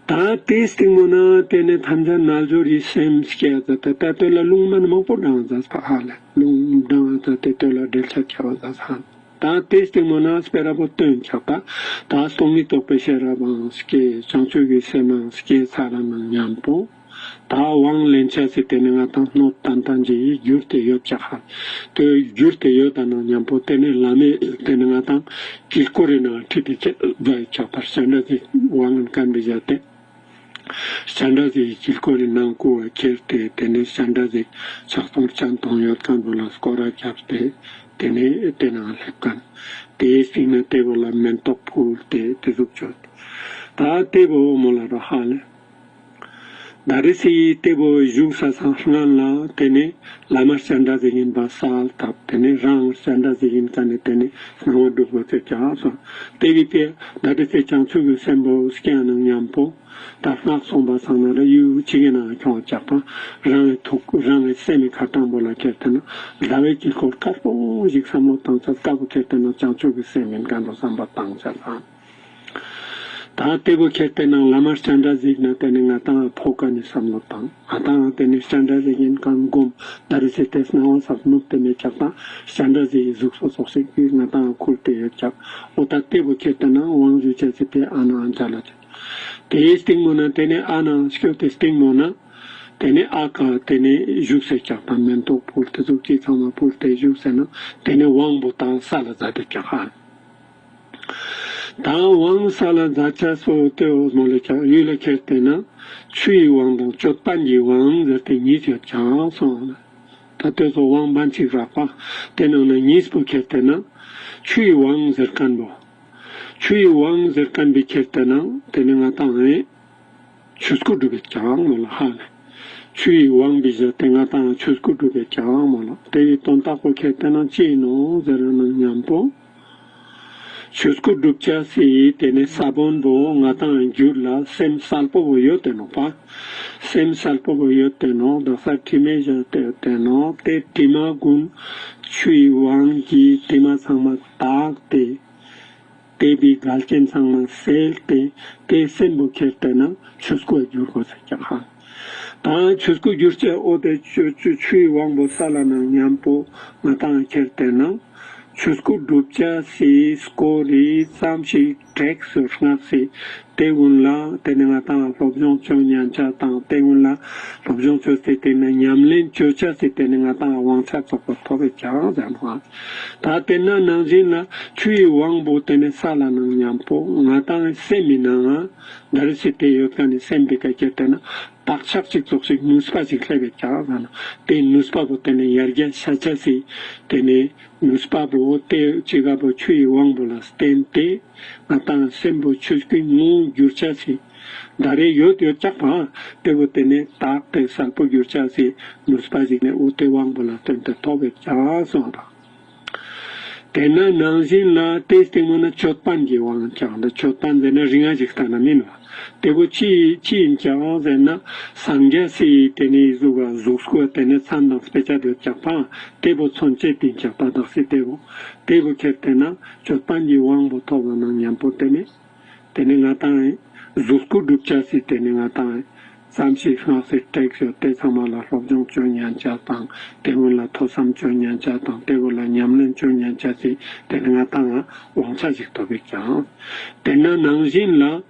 ད་དེའི་སྟེང་མོ་ན་དེ་ནས་ཐམས་ཅད་རྣལ་འབྱོར་རི་སེམས་སྐྱེ་ཟ་ཏེ་ད་དོད་ལ་རླུང་མ་ནི་མང་པོ་འགྲང་ཟ་ཕ་ཧ་ལས་རླུང་འགྲང་ཟ་ཏེ་དོད་ལ་འབྲེལ་ཆ་ཁྱབ་ཟ་ས། ད་དེ་སྟེང་མོ་ན་སྤེ་ར་པོ་སྟོན་ཆགས་པ། ད་སྟོང་ཉིད་རྟོགས་པའི་ཤེས་རབ་འང་སྐྱེས་བྱང་ཆུབ་ཀྱི་སེམས་འང་སྐྱེས་ཚར་ན་མཉམ་པོ། ད་དབང་ལེན་ཆ་སི་དེ་ནི་ང་དང་སྣོད་ཏན་ཏན་གྱི་རྒྱུར་དེ་ཡོད་ཆགས་ཧ། དེ་རྒྱུར་དེ་ཡོད་ད་ན་མཉམ་པོ་དེ་ནི་བླ་མས་དེ་ནི་ང་དང་དཀྱིལ་འཁོར་རི་ནང་ཁྲིད་དེ་ཆ་ཟ་ཡི་ཆགས་པར་ཤ་འདྲ་ཟིག་དབང་ངན་བཀན་པའི་བཞག་སྟེ། སྤྱན་རས་གཟིགས་ཀྱི་དཀྱིལ་འཁོར་རི་ནང་བཀུར་བ་ཁྱེར་ཏེ་དེ་ནས་སྤྱན་རས་གཟིགས་ཕྱག་སྟོང་སྤྱན་སྟོང་ཡོད་མཁན་པོ་ལ་སྐོར་ར་བརྒྱབ་སྟེ་དེ་ནས་དེ་ནང་སླེབས་མཁན། དེའི་སྟེང་ན་དེ་བོ་ལ་མེན་ཏོག་ཕུལ་ཏེ་དེ་ཟུག་བྱོས། ད་དེ་བོ་མོ་ལ་རོ་ཧ་ལས། ད་རེ་སི་དེ་བོ་བཞུགས་ས་སང་སྔན་ལ་དེ་ནས་བླ་མ་སྤྱན་རས་གཟིགས་ཡིན་པ་གསལ་བཏབ་དེ་ནས་རང་སྤྱན་རས་གཟིགས་ཡིན་མཁན་ནི་དེ་ནས་སྣང་བ་སྒྲུབ་དགོས་ཚེ་ཀྱང་སོང་དེ་བི་དེ་ད་རེ་སི་བྱང་ཆུབ་ཀྱི་སེམས་པོ་སྐྱེ་ནང་མཉམ་པོ། ད་སྔགས་གསུངས་པ་ཚང་མ་ལ་ཡུལ་ཕྱི་གི་ནང་ཁྱོང་བཅག་པ། རང་གི་ཐུགས་རང་གི་སེམས་ཀྱི་ཁ་དྲང་པོ་ལ་ཁྱེར་ཏེ་ན་ཟླ་བའི་དཀྱིལ་འཁོར་དཀར་པོ་ཞིག་བསམ་བློ་བཏང་ཚར་དཀར་པོ་ཁྱེར་ཏེ་ན་བྱང་ཆུབ་ཀྱི་སེམས་ཡིན་མཁན་རོ་བསམ་པ་བཏང་ཚར་ལ། ད་ལྟེ་བོ་ཁྱེར་ཏེ་ན་བླ་མ་སྤྱན་རས་གཟིགས་ན་དེ་ནི་ང་ཏང་ཕོག་ཀ་ནི་བསམ་བློ་བཏང་། ང་ཏང་དེ་ནི་སྤྱན་རས་གཟིགས་ཡིན་གང་སྒོམ་ད་རེ་སི་ཏེ་སྣང་བ་ས་ནུབ་དེ་མེད་ཀྱག་ད་སྤྱན་རས་གཟིགས་གཟུགས་སོགས་སོགས་ཤིག་གིས་ང་ཏང་ཁུར་ཏེ་ཡོད་ཀྱག་འོ་ད་ལྟེ་བོ་ཁྱེར་ཏེ་ན་དབང་ཞུ་བྱ་སི་ཏེ་ཨ་ན་ཨ་ན་ཅ་ལ་ཅ། དེའི་སྟེང་མོ་ན་དེ་ནི་ཨ་ན་སྐྱོ་དེ་སྟེང་མོ་ན། དེ་ནས་ཨ་ཀ་དེ་ནས་བཞུགས་སེ་ཀྱག་དང་མེན་ཏོག་ཕུལ་དེ་ཚོ་ཅི་ཚང་མ་ཕུལ་ཏེ་བཞུགས་སེ་ན་དེ་ནས་དབང་པོ་དང་ས་ལ་མཛད་དེ་ཀྱག་ཧ། ད་དབང་ས་ལ་མཛད་ཆ་སོ་དེ་འོ་མོ་ལ་ཀྱག་ཡུལ་ལ་ཁྱེར་ཏེ་ན་ཆུ་ཡི་དབང་དང་ཅོད་པན་གྱི་དབང་ཟེར་ཏེ་གཉིས་ཡོད་ཀྱག་སོང་། ད་དེ་ཚོ་དབང་པན་ཅིག་རག་པ་དེ་ནང་ན་གཉིས་པོ་ཁྱེར་ཏེ་ན་ཆུ་ཡི་དབང་ཟེར་མཁན་པོ། ཆུ་ཡི་དབང་ཟེར་མཁན་པའི་ཁྱེར་ཏེ་ན་དེ་ནི་ང་ཏང་ཨེ། ཆོས་སྐུ་སྒྲུབ་པའི་ཀྱང་མོ་ལ་ཧ་ནས། ཆུ་ཡི་དབང་པའི་གཞི་དེ་ང་ཏང་ཆོས་སྐུ་སྒྲུབ་པའི་ཀྱང་མོ་ལ། དེ་བའི་དོན་དག་པོ་ཁྱེར་ཏེ་ན་ཅི་ཡིན་ནོ་ཟེར་ན་མཉམ་པོ། ཆོས་སྐུ་སྒྲུབ་བྱ་སི་དེ་ནི་ས་བོན་པོ་ང་ཏང་རྒྱུད་ལ་སེམས་གསལ་པོ་བོ་ཡོད་དེ་ནོ་པ། སེམས་གསལ་པོ་བོ་ཡོད་དེ་ནོ་དག་ས་དྲི་མེད་བཞག་དེ་ཡོད་དེ་ནོ་དེ་དྲི་མ་ཀུན་ཆུ་ཡི་དབང་གིས་དྲི་མ་ཚང་མ་དག་སྟེ། དེ་བའི་འགལ་རྐྱེན་ཚང་མ་སེལ་ཏེ་དེ་སེམས་པོ་ཁྱེར་ཏེ་ན་ཆོས་སྐུ་བསྒྱུར་དགོས་ཟེར་ཀྱང་ཧ། ད་ཆོས་སྐུ་བསྒྱུར་བྱ་འོ་དེ་ཆུ་ཆུ་ཆུའི་དབང་པོ་ས་ལ་ན་མཉམ་པོ་ང་ཏང་ཁྱེར་ཏེ་ན་ཆོས་སྐུ་སྒྲུབ་བྱ་སི་སྐོར་རི་ཙམ་ཞིག་དྲེགས་སུ་སྔགས་སི་དེ་ཀུན་ལ་དེ་ནི་ང་ཏང་སློབ་སྦྱོང་བྱོན་ཉན་ཆ་དང་དེ་ཀུན་ལ་སློབ་སྦྱོང་བྱོས་ཏེ་དེ་ནི་ཉམས་ལེན་བྱོས་བྱ་སི་དེ་ནི་ང་ཏང་དབང་ཆ་ཚོགས་པ་ཐོབ་པའི་ཀྱང་ཟེར་ནོ་ཧ། ད་དེ་ན་ནང་བཞིན་ལ་ཆུ་ཡི་དབང་པོ་དེ་ནི་ས་ལ་ནང་མཉམ་པོ་ང་ཏང་སེམས་མི་ནང་ང་འདར་སི་དེ་ཡོད་ཀ་ནི་སེམས་དེ་ཀ་ཁྱེར་ཏེ་ན་བག་ཆགས་ཅིག་ཙོགས་ཤིག་ནུས་པ་ཅིག་སླེབས་པའི་ཀྱང་ཟེར་ནོ། དེ་ནུས་པ་པོ་དེ་ནི་ཡར་རྒྱས་ཤ་ཆ་སི་དེ་ནི་ནུས་པ་པོ་དེ་ཅི་ག་པོ་ཆུ་ཡི་དབང་པོ་ལ་བརྟེན་ཏེ་ང་ཏང་སེམས་པོ་ཆོས་སྐུའི་ངོ་བོ་འགྱུར་ཆ་སི། ད་རེས་ཡོད་ཡོད་ཀྱག་པ། དེ་བོ་དེ་ནས་དག་དེ་གསལ་པོ་གྱུར་ཆ་སི་ནུས་པ་ཞིག་ནས་འོ་དེ་དབང་པོ་ལ་བརྟེན་ཏེ་ཐོབ་པའི་ཀྱང་སོང་དང་། དེ་ན་ནང་བཞིན་ལ་དེ་སྟེང་མ་ན་ཅོད་པན་གྱི་དབང་ཀྱང་འདི་ཅོད་པན་ཟེར་ན་རིང་ང་ཞིག་ལྟ་ན་མིན་བ། དེ་བོ་ཅི་ཅི་ཡིན་ཀྱང་ཟེར་ན་སངས་རྒྱས་སི་དེ་ནས་གཟུགས་གཟུགས་སྐུ་དེ་ནས་མཚན་དང་དཔེ་ཆ་ཡོད་ཀྱག་པ། དེ་བོ་མཚོན་བྱེད་དེ་ཀྱག་པ་དག་སི་དེ་བོ། དེ་བོ་ཁྱེར་དེ་ན་ཅོད་པན་གྱི་དབང་པོ་ཐོབ་པ་ན་མཉམ་པོ་དེ་ནས། དེ་ནི་ང་ཏང་གཟུགས་སྐུ་སྒྲུབ་བྱ་སྲིད། དེ་ནི་ང་ཏང་ཙམ་ཞིག་སྔགས་སྲིད་དྲེགས་ཡོད་དེ་ཚང་མ་ལ་སློབ་སྦྱོང་བྱོན་ཉན་བྱ་དང་། དེ་སྔོན་ལ་ཐོས་བསམ་བྱོན་ཉན་བྱ་དང་། དེ་སྔོན་ལ་ཉམས་ལེན་བྱོན་ཉན་བྱ་སྲིད། དེ་ནི་ང་ཏང་དབང་ཆ་ཞིག་ཐོབ་པའི་ཀྱང་། དེ་ན་ནང་བཞིན་ལ་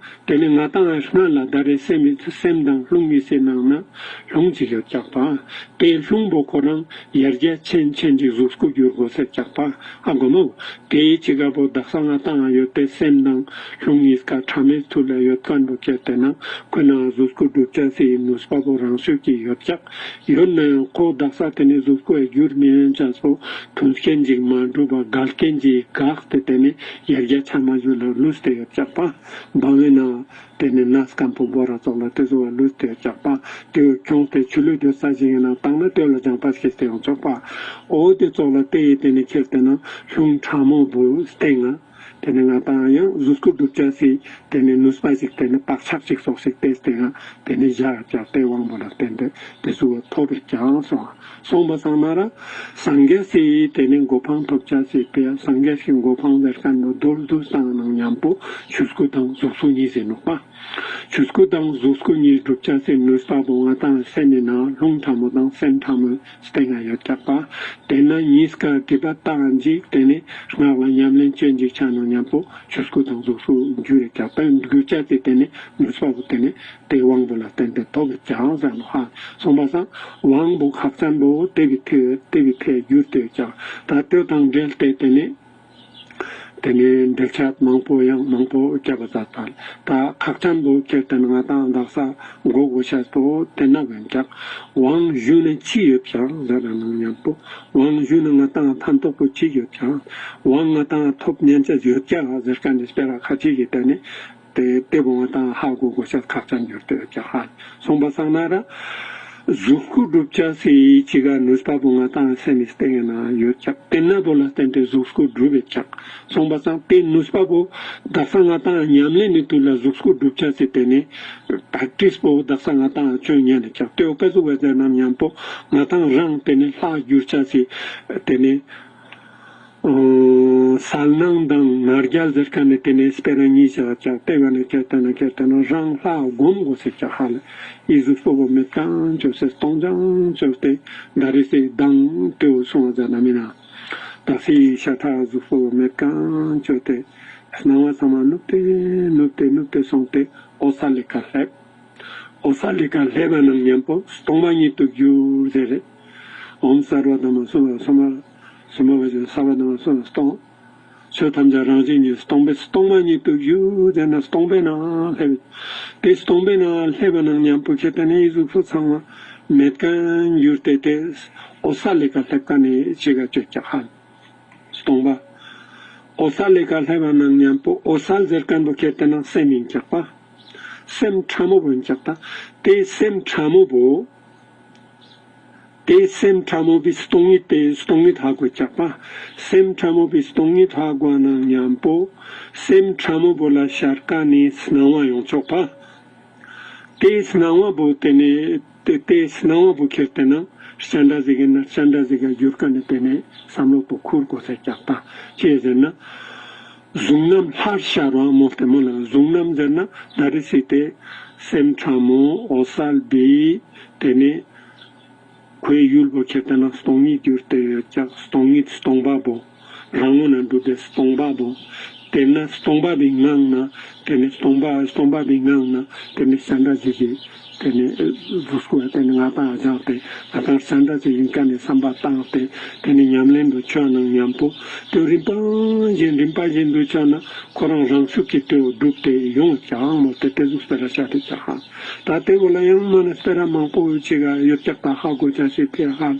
དེ་ནི་ང་ཏང་སྔ་ལ་ད་རེས་སེམས་སེམས་དང་རླུང་གི་སའི་ནང་ན་རླུང་ཅིག་ཡོད་ཀྱག་པ། དེ་རླུང་པོ་ཁོ་རང་ཡར་རྒྱས་ཆེན་ཆེན་གྱི་གཟུགས་སྐུ་འགྱུར་དགོས་ཟེར་ཀྱག་པ། ཨ་གོ་མོ། དེའི་ཅི་ག་པོ་དག་ས་ང་ཏང་ཡོད་དེ་སེམས་དང་རླུང་གཉིས་ཀ་ཕྲ་མའི་ཚུལ་ལ་ཡོད་མཁན་པོ་ཁྱེར་དེ་ན་ཁོ་ན་གཟུགས་སྐུ་སྒྲུབ་བྱ་སའི་ནུས་པ་པོ་རང་ཤུགས་ཀྱིས་ཡོད་ཀྱག། ཡོད་ན་ཡང་ཁོ་དག་ས་དེ་ནི་གཟུགས་སྐུ་ཡ་འགྱུར་མི་ཡོང་ཅག་སོ། མཐུན་རྐྱེན་ཅིག་མ་འགྲུབ་པ་འགལ་རྐྱེན་ཅིག་འགགས་ཏེ་དེ་ནི་ཡར་རྒྱས་ཆ་མ་བཞུ་ལ་ལུས་ཏེ་ཡོད་ཀྱག་པ། འབངས་ཡིན་ན། དེ་ནི་ན་སྐམ་པོ་འབོ་ར་ཙོགས་ལ་དེ་ཚོ་བ་ལུས་ཏེ་ཡོད་ཀྱག་པ། དེ་བས་ཁྱོངས་ཏེ་ཆུ་ལུད་དེ་ས་ཞིག་ཡིན་ན་བཏང་ན་དེ་ལ་སྦྱངས་པ་སྐྱེས་ཏེ་ཡོང་ཆོག་པ། འོ་དེ་ཙོགས་ལ་དེ་ཡི་དེ་ནི་ཁྱེར་དེ་ན་རླུང་ཕྲ་མོ་བོ་སྟེང་ང་། དེ་ནི་ང་ཏང་ཡང་གཟུགས་སྐུ་སྒྲུབ་བྱ་སའི་དེ་ནི་ནུས་པ་ཞིག་དེ་ནི་བག་ཆགས་ཅིག་སོགས་ཤིག་སྟེ་སྟེང་ང་དེ་ནི་བཞག་ཀྱག་དེ་དབང་པོ་ལ་བརྟེན་ཏེ་དེ་ཚོ་བ་ཐོབ་པའི་ཀྱང་སོང་། སོང་པ་སང་ན་ར། སངས་རྒྱས་སི་དེ་ནི་གོ་འཕང་ཐོབ་བྱ་སི་དེ་ཡང་སངས་རྒྱས་སི་གོ་འཕང་ཟེར་མཁན་པོ་རྡོལ་དུ་བཏང་ནང་མཉམ་པོ་ཆོས་སྐུ་དང་གཟུགས་སྐུ་གཉིས་ཟེར་ནོག་པ། ཆོས་སྐུ་དང་གཟུགས་སྐུ་གཉིས་སྒྲུབ་བྱ་སི་ནུས་པ་པོ་ང་ཏང་སེམས་ནི་ནང་རླུང་ཕྲ་མོ་དང་སེམས་ཕྲ་མོ་སྟེང་ང་ཡོད་ཀྱག་པ། དེ་ན་གཉིས་ཀ་སྒྲིབ་པ་དག་འཇིག་དེ་ནི་སྔགས་ལ་ཉམས་ལེན་ཅན་ཅིག་ཆ་ནང་མཉམ་པོ་ཆོས་སྐུ་དང་གཟུགས་སྐུ་འགྱུར་རེ་ཀྱག་པ། སྒྲུབ་བྱ་སི་དེ་ནི་ནུས་པ་པོ་དེ་ནི། དེ་དབང་པོ་ལ་བརྟེན་ཏེ་ཐོབ་པའི་ཀྱང་ཟེར་ནོ་ཧ། སོང་པ་སང་དབང་པོ་ཁག་ཅན་པོ་དེ་བའི་ཐད་དེ་བའི་ཐད་འགྱུར་ཏེ་ཀྱང་ད་དེ་དང་འབྲེལ་ཏེ་དེ་ནི། དེ་ནི་འགྲེལ་བཤད་མང་པོ་ཡང་མང་པོ་བརྒྱབ་པ་ཟ་ད་ད་ཁག་ཅན་པོ་ཁྱེར་དེ་ན་ང་ཏང་དག་ས་མགོ་གོ་ཤ་པོ་དེ་ན་བོན་ཀྱག་དབང་ཞུ་ནི་ཅི་ཡོད་ཀྱང་ཟེར་ན་ནང་མཉམ་པོ་དབང་ཞུ་ནི་ང་ཏང་ཕན་ཐོགས་པོ་ཅི་ཡོད་ཀྱང་དབང་ང་ཏང་ཐོབ་ཉན་ཆ་ཡོད་ཀྱག་ཟེར་མཁན་ནི་སྤེ་ར་ཁ་ཅིག་གི་དེ་ནི། དེ་དེ་བོ་ང་ཏང་ཧ་གོ་གོ་ཤ་ཁག་ཅན་འགྱུར་ཏེ་ཡོད་ཀྱག་ཧ། སོང་པ་སང་ན་ར། གཟུགས་སྐུ་སྒྲུབ་བྱ་སི་ཅི་ག་ནུས་པ་པོ་ང་ཏང་སེམས་སྟེང་ན་ཡོད་ཀྱག་དེ་ན་བོ་ལ་བརྟེན་ཏེ་གཟུགས་སྐུ་སྒྲུབ་ཡོད་ཀྱག། སོང་པ་སང་དེ་ནུས་པ་པོ་དག་ས་ང་ཏང་ཉམས་ལེན་ནི་དུས་ལ་གཟུགས་སྐུ་སྒྲུབ་བྱ་སི་དེ་ནི་པྲེག་ཊིས་པོ་དག་ས་ང་ཏང་བྱོན་ཉན་ནི་ཀྱག་དེ་བོ་ཀ་ཟུག་བས་ཟེར་ན་མཉམ་པོ་ང་ཏང་རང་དེ་ནི་ལྷ་འགྱུར་བྱ་སི་དེ་ནི། ཨོ། གསལ་སྣང་དང་ནར་རྒྱལ་ཟེར་མཁན་ནི་དེ་ནས་སྤེ་ར་གཉིས་བྱས་ཀྱང་ལྟེ་བ་ནས་ཁྱེར་ཏེ་ན་ཁྱེར་ཏེ་ན་རང་ལྷ་སྒོམ་དགོས་ཟེར་ཀྱང་ཧ་ལས་ཡི་གཟུགས་པོ་བོ་མེད་ཀྱང་བཅོས་སེ་སྟོང་ཀྱང་བཅོས་ཏེ་ད་རེས་སེ་མདང་དེའུ་སོང་བ་ཟ་ན་མིན་ན། ད་སི་ཤ་ཁྲག་གཟུགས་པོ་བོ་མེད་ཀྱང་བཅོས་ཏེ་སྣང་བ་ཚང་མ་ནུབ་སྟེ་ནུབ་སྟེ་ནུབ་སྟེ་སོང་སྟེ་ཨོ་ས་ལི་ཀ་སླེབས། ཨོ་ས་ལི་ཀ་སླེབས་པ་ནང་མཉམ་པོ་སྟོང་པ་ཉིད་དུ་གྱུར་ཟེར་རེད། ཨོཾ་སརྦ་དྷརྨ་སུ་སོ་མ་སུ་མ་བ་ཅན་སརྦ་དྷརྨ་སུ་སྟོང་། ཆོས་ཐམས་ཅད་རང་བཞིན་གྱིས་སྟོང་པས་སྟོང་པ་ཉིད་དུ་གྱུར་ཟེར་ན་སྟོང་པའི་ནང་སླེབས། དེ་སྟོང་པའི་ནང་སླེབས་པ་ནང་མཉམ་པོ་ཁྱེད་ལྟ་ནས་ཡི་གཟུགས་སུ་ཚང་བ་མེད་མཁན་གྱུར་ཏེ་དེ་ཨོ་ས་ལི་ཀ་སླེབས་ཀ་ནས་ཅི་ག་བཅོས་ཀྱང་ཧ། སྟོང་པ། ཨོ་ས་ལི་ཀ་སླེབས་པ་ནང་མཉམ་པོ་ཨོ་ས་ཟེར་མཁན་པོ་ཁྱེད་ལྟ་ན་སེམས་ཡིན་ཀྱག་པ། སེམས་ཕྲ་མོ་བོ་ཡིན་ཀྱག་ད། དེ་སེམས་ཕྲ་མོ་བོ། དེ་སེམས་ཕྲ་མོ་བའི་སྟོང་ཉིད་དེ་སྟོང་ཉིད་ཧ་གོ་ཀྱག་པ། སེམས་ཕྲ་མོ་བའི་སྟོང་ཉིད་ཧ་གོ་ནང་མཉམ་པོ། སེམས་ཕྲ་མོ་བོ་ལ་ཤར་ཀ་ནས་སྣང་བ་ཡོང་ཆོག་པ། དེ་སྣང་བ་བོ་དེ་ནས་དེ་དེ་སྣང་བ་བོ་ཁྱེར་ཏེ་ན་སྤྱན་རས་གཟིགས་ཡིན་ན་སྤྱན་རས་གཟིགས་ཀ་གྱུར་ཀ་ནས་དེ་ནས་བསམ་བློ་བོ་འཁོར་དགོས་ཟེར་ཀྱག་ད། ཅི་ཟེར་ན། གཟུང་རྣམ་ལྷར་ཤར་བ་མོ་སྟེ་མོ་ལ་གཟུང་རྣམ་ཟེར་ན་ད་རེ་སྲིད་དེ་སེམས་ཕྲ་མོ་ཨོ་ས་ལི་དེ་ནས་ཁོའི་ཡུལ་བོ་ཁྱེར་ཏེ་ན་སྟོང་ཉིད་གྱུར་ཏེ་ཡོད་ཀྱག་སྟོང་ཉིད་སྟོང་པ་བོ། རང་ངོ་ན་གྲུབ་པའི་སྟོང་པ་བོ། དེ་ན་སྟོང་པ་བའི་ངང་ན། དེ་ནི་སྟོང་པ་སྟོང་པ་བའི་ངང་ན། དེ་ནི་སྤྱན་རས་གཟིགས་ཀྱི། དེ་ནི་གཟུགས་སྐུ་དེ་ནི་ང་དང་སྦྱངས་ཏེ་ང་དང་སྤྱན་རས་གཟིགས་ཡིན་ཀ་ནས་བསམ་པ་བཏང་སྟེ་དེ་ནི་ཉམས་ལེན་དུ་བཅོས་ནང་མཉམ་པོ་དེ་རིམ་པ་བཞིན་རིམ་པ་བཞིན་དུ་བཅོས་ན་ཁོ་རང་རང་ཤུགས་ཀྱིས་དེ་བསྒྲུབས་ཏེ་ཡོང་ཀྱང་མོ་དེ་དེ་ཟུག་སྤེ་ར་བྱ་དེ་ཀྱང་ཧ། ད་དེ་བོ་ལ་ཡང་མ་ནི་སྤེ་ར་མང་པོ་ཅིག་ཡོད་ཀྱག་ད་ཧ་གོ་ཅག་ཞིག་ཕེ་ཧ།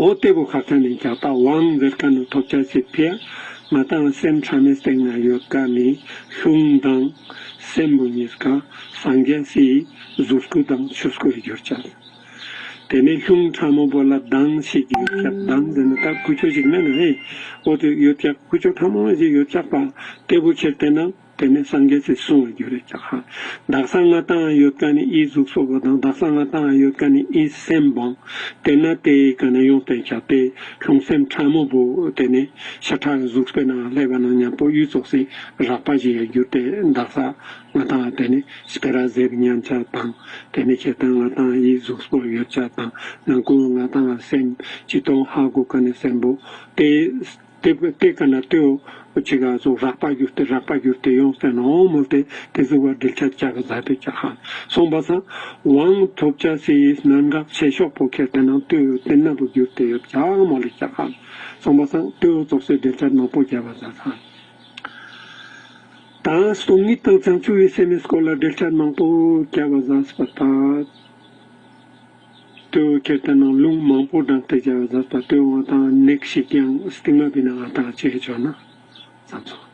འོ་དེ་བོ་ཁ་ཚ་ནས་ཀྱང་ད་དབང་ཟེར་མཁན་ནི་ཐོབ་ཅག་ཞིག་ཕེ། ང་དང་སེམས་ཕྲ་མོའི་སྟེང་ན་ཡོད་ཀ་ནི་ལྷུང་དང་སེམས་པོ་གཉིས་ཀ་སངས་རྒྱས་སི་གཟུགས་སྐུ་དང་ཆོས་སྐུ་ཡོད་ཀྱག་དེ་ནས་ལྷུང་ཕྲ་མོ་བོ་ལ་མདངས་ཤིག་ཡོད་ཀྱག་མདངས་ཟེར་ན་ད་ཀུ་ཅོ་ཞིག་མེད་ན་ཧེ། འོ་དེ་ཡོད་ཀྱག་ཀུ་ཅོ་ཕྲ་མོ་ཞིག་ཡོད་ཀྱག་པ། དེ་བོ་ཁྱེར་ཏེ་ན་དེ་ནས་སངས་རྒྱས་སི་གསུང་བ་རྒྱུ་རེད་ཀྱག་ཧ། དག་ས་ང་དང་ཡོད་ཀ་ནི་ཨི་གཟུགས་སོགས་པ་དང་དག་ས་ང་དང་ཡོད་ཀ་ནི་ཨི་སེམས་བང་། དེ་ན་དེ་ག་ནས་ཡོང་སྟེ་ཀྱག་དེ་ལྷུང་སེམས་ཕྲ་མོ་བོ་དེ་ནས་ཤ་ཁྲག་གཟུགས་པོའི་ནང་སླེབས་པ་ནང་མཉམ་པོ་ཡུལ་ཙོགས་སི་རགས་པ་ཞིག་ཡ་རྒྱུ་དེ་དག་ས་ང་དང་དེ་ནས་སྤེ་ར་ཟེར་ཉན་ཆ་དང་དེ་ནས་ཁྱེད་དང་ང་དང་ཡི་གཟུགས་པོ་ཡོད་ཆ་དང་ནང་ཁུལ་ང་དང་སེམས་ཅི་ཏོང་ཧ་གོ་ཀ་ནས་སེམས་པོ་དེ་དེ་དེ་ཀ་ན་དེའོ་ཅི་ག་ཚོ་རགས་པ་རྒྱུ་དེ་རགས་པ་རྒྱུ་དེ་ཡོང་སྟེ་ནོ་མོ་དེ་དེ་ཟུག་བ་འགྲེལ་ཆ་ཅག་ག་ཟ་དེ་ཅག་ཧ་སོང་པ་སང་དབང་ཐོབ་ཆ་སི་གནད་འགག་ཆེ་ཤོག་པོ་ཁྱེད་དེ་ནང་དེའོ་དེ་ན་བུ་རྒྱུ་དེ་ཡོད་ཅག་མོ་ལེ་ཅག་ཧ་སོང་པ་སང་དེའོ་ཙོགས་སི་འགྲེལ་ཆ་མང་པོ་རྒྱབ་པ་ཟ་ཧ། ད་སྟོང་ཉིད་དང་བྱང་ཆུབ་ཀྱི་སེམས་མའི་སྐོར་ལ་འགྲེལ་བཤད་མང་པོ་བརྒྱབ་པ་ཟ་སི་པ་ད། དེའོ་ཁྱེད་ལྟ་ནང་ལུང་མང་པོ་དྲངས་ཏེ་བརྒྱབ་པ་ཟ་སི་པ་དེའོ་ང་དང་ནེག་ཞིག་ཀྱང་སྟིང་མ་བི་ན་ང་དང་ཆེ་ཆོག་ན་བསམ་སོང་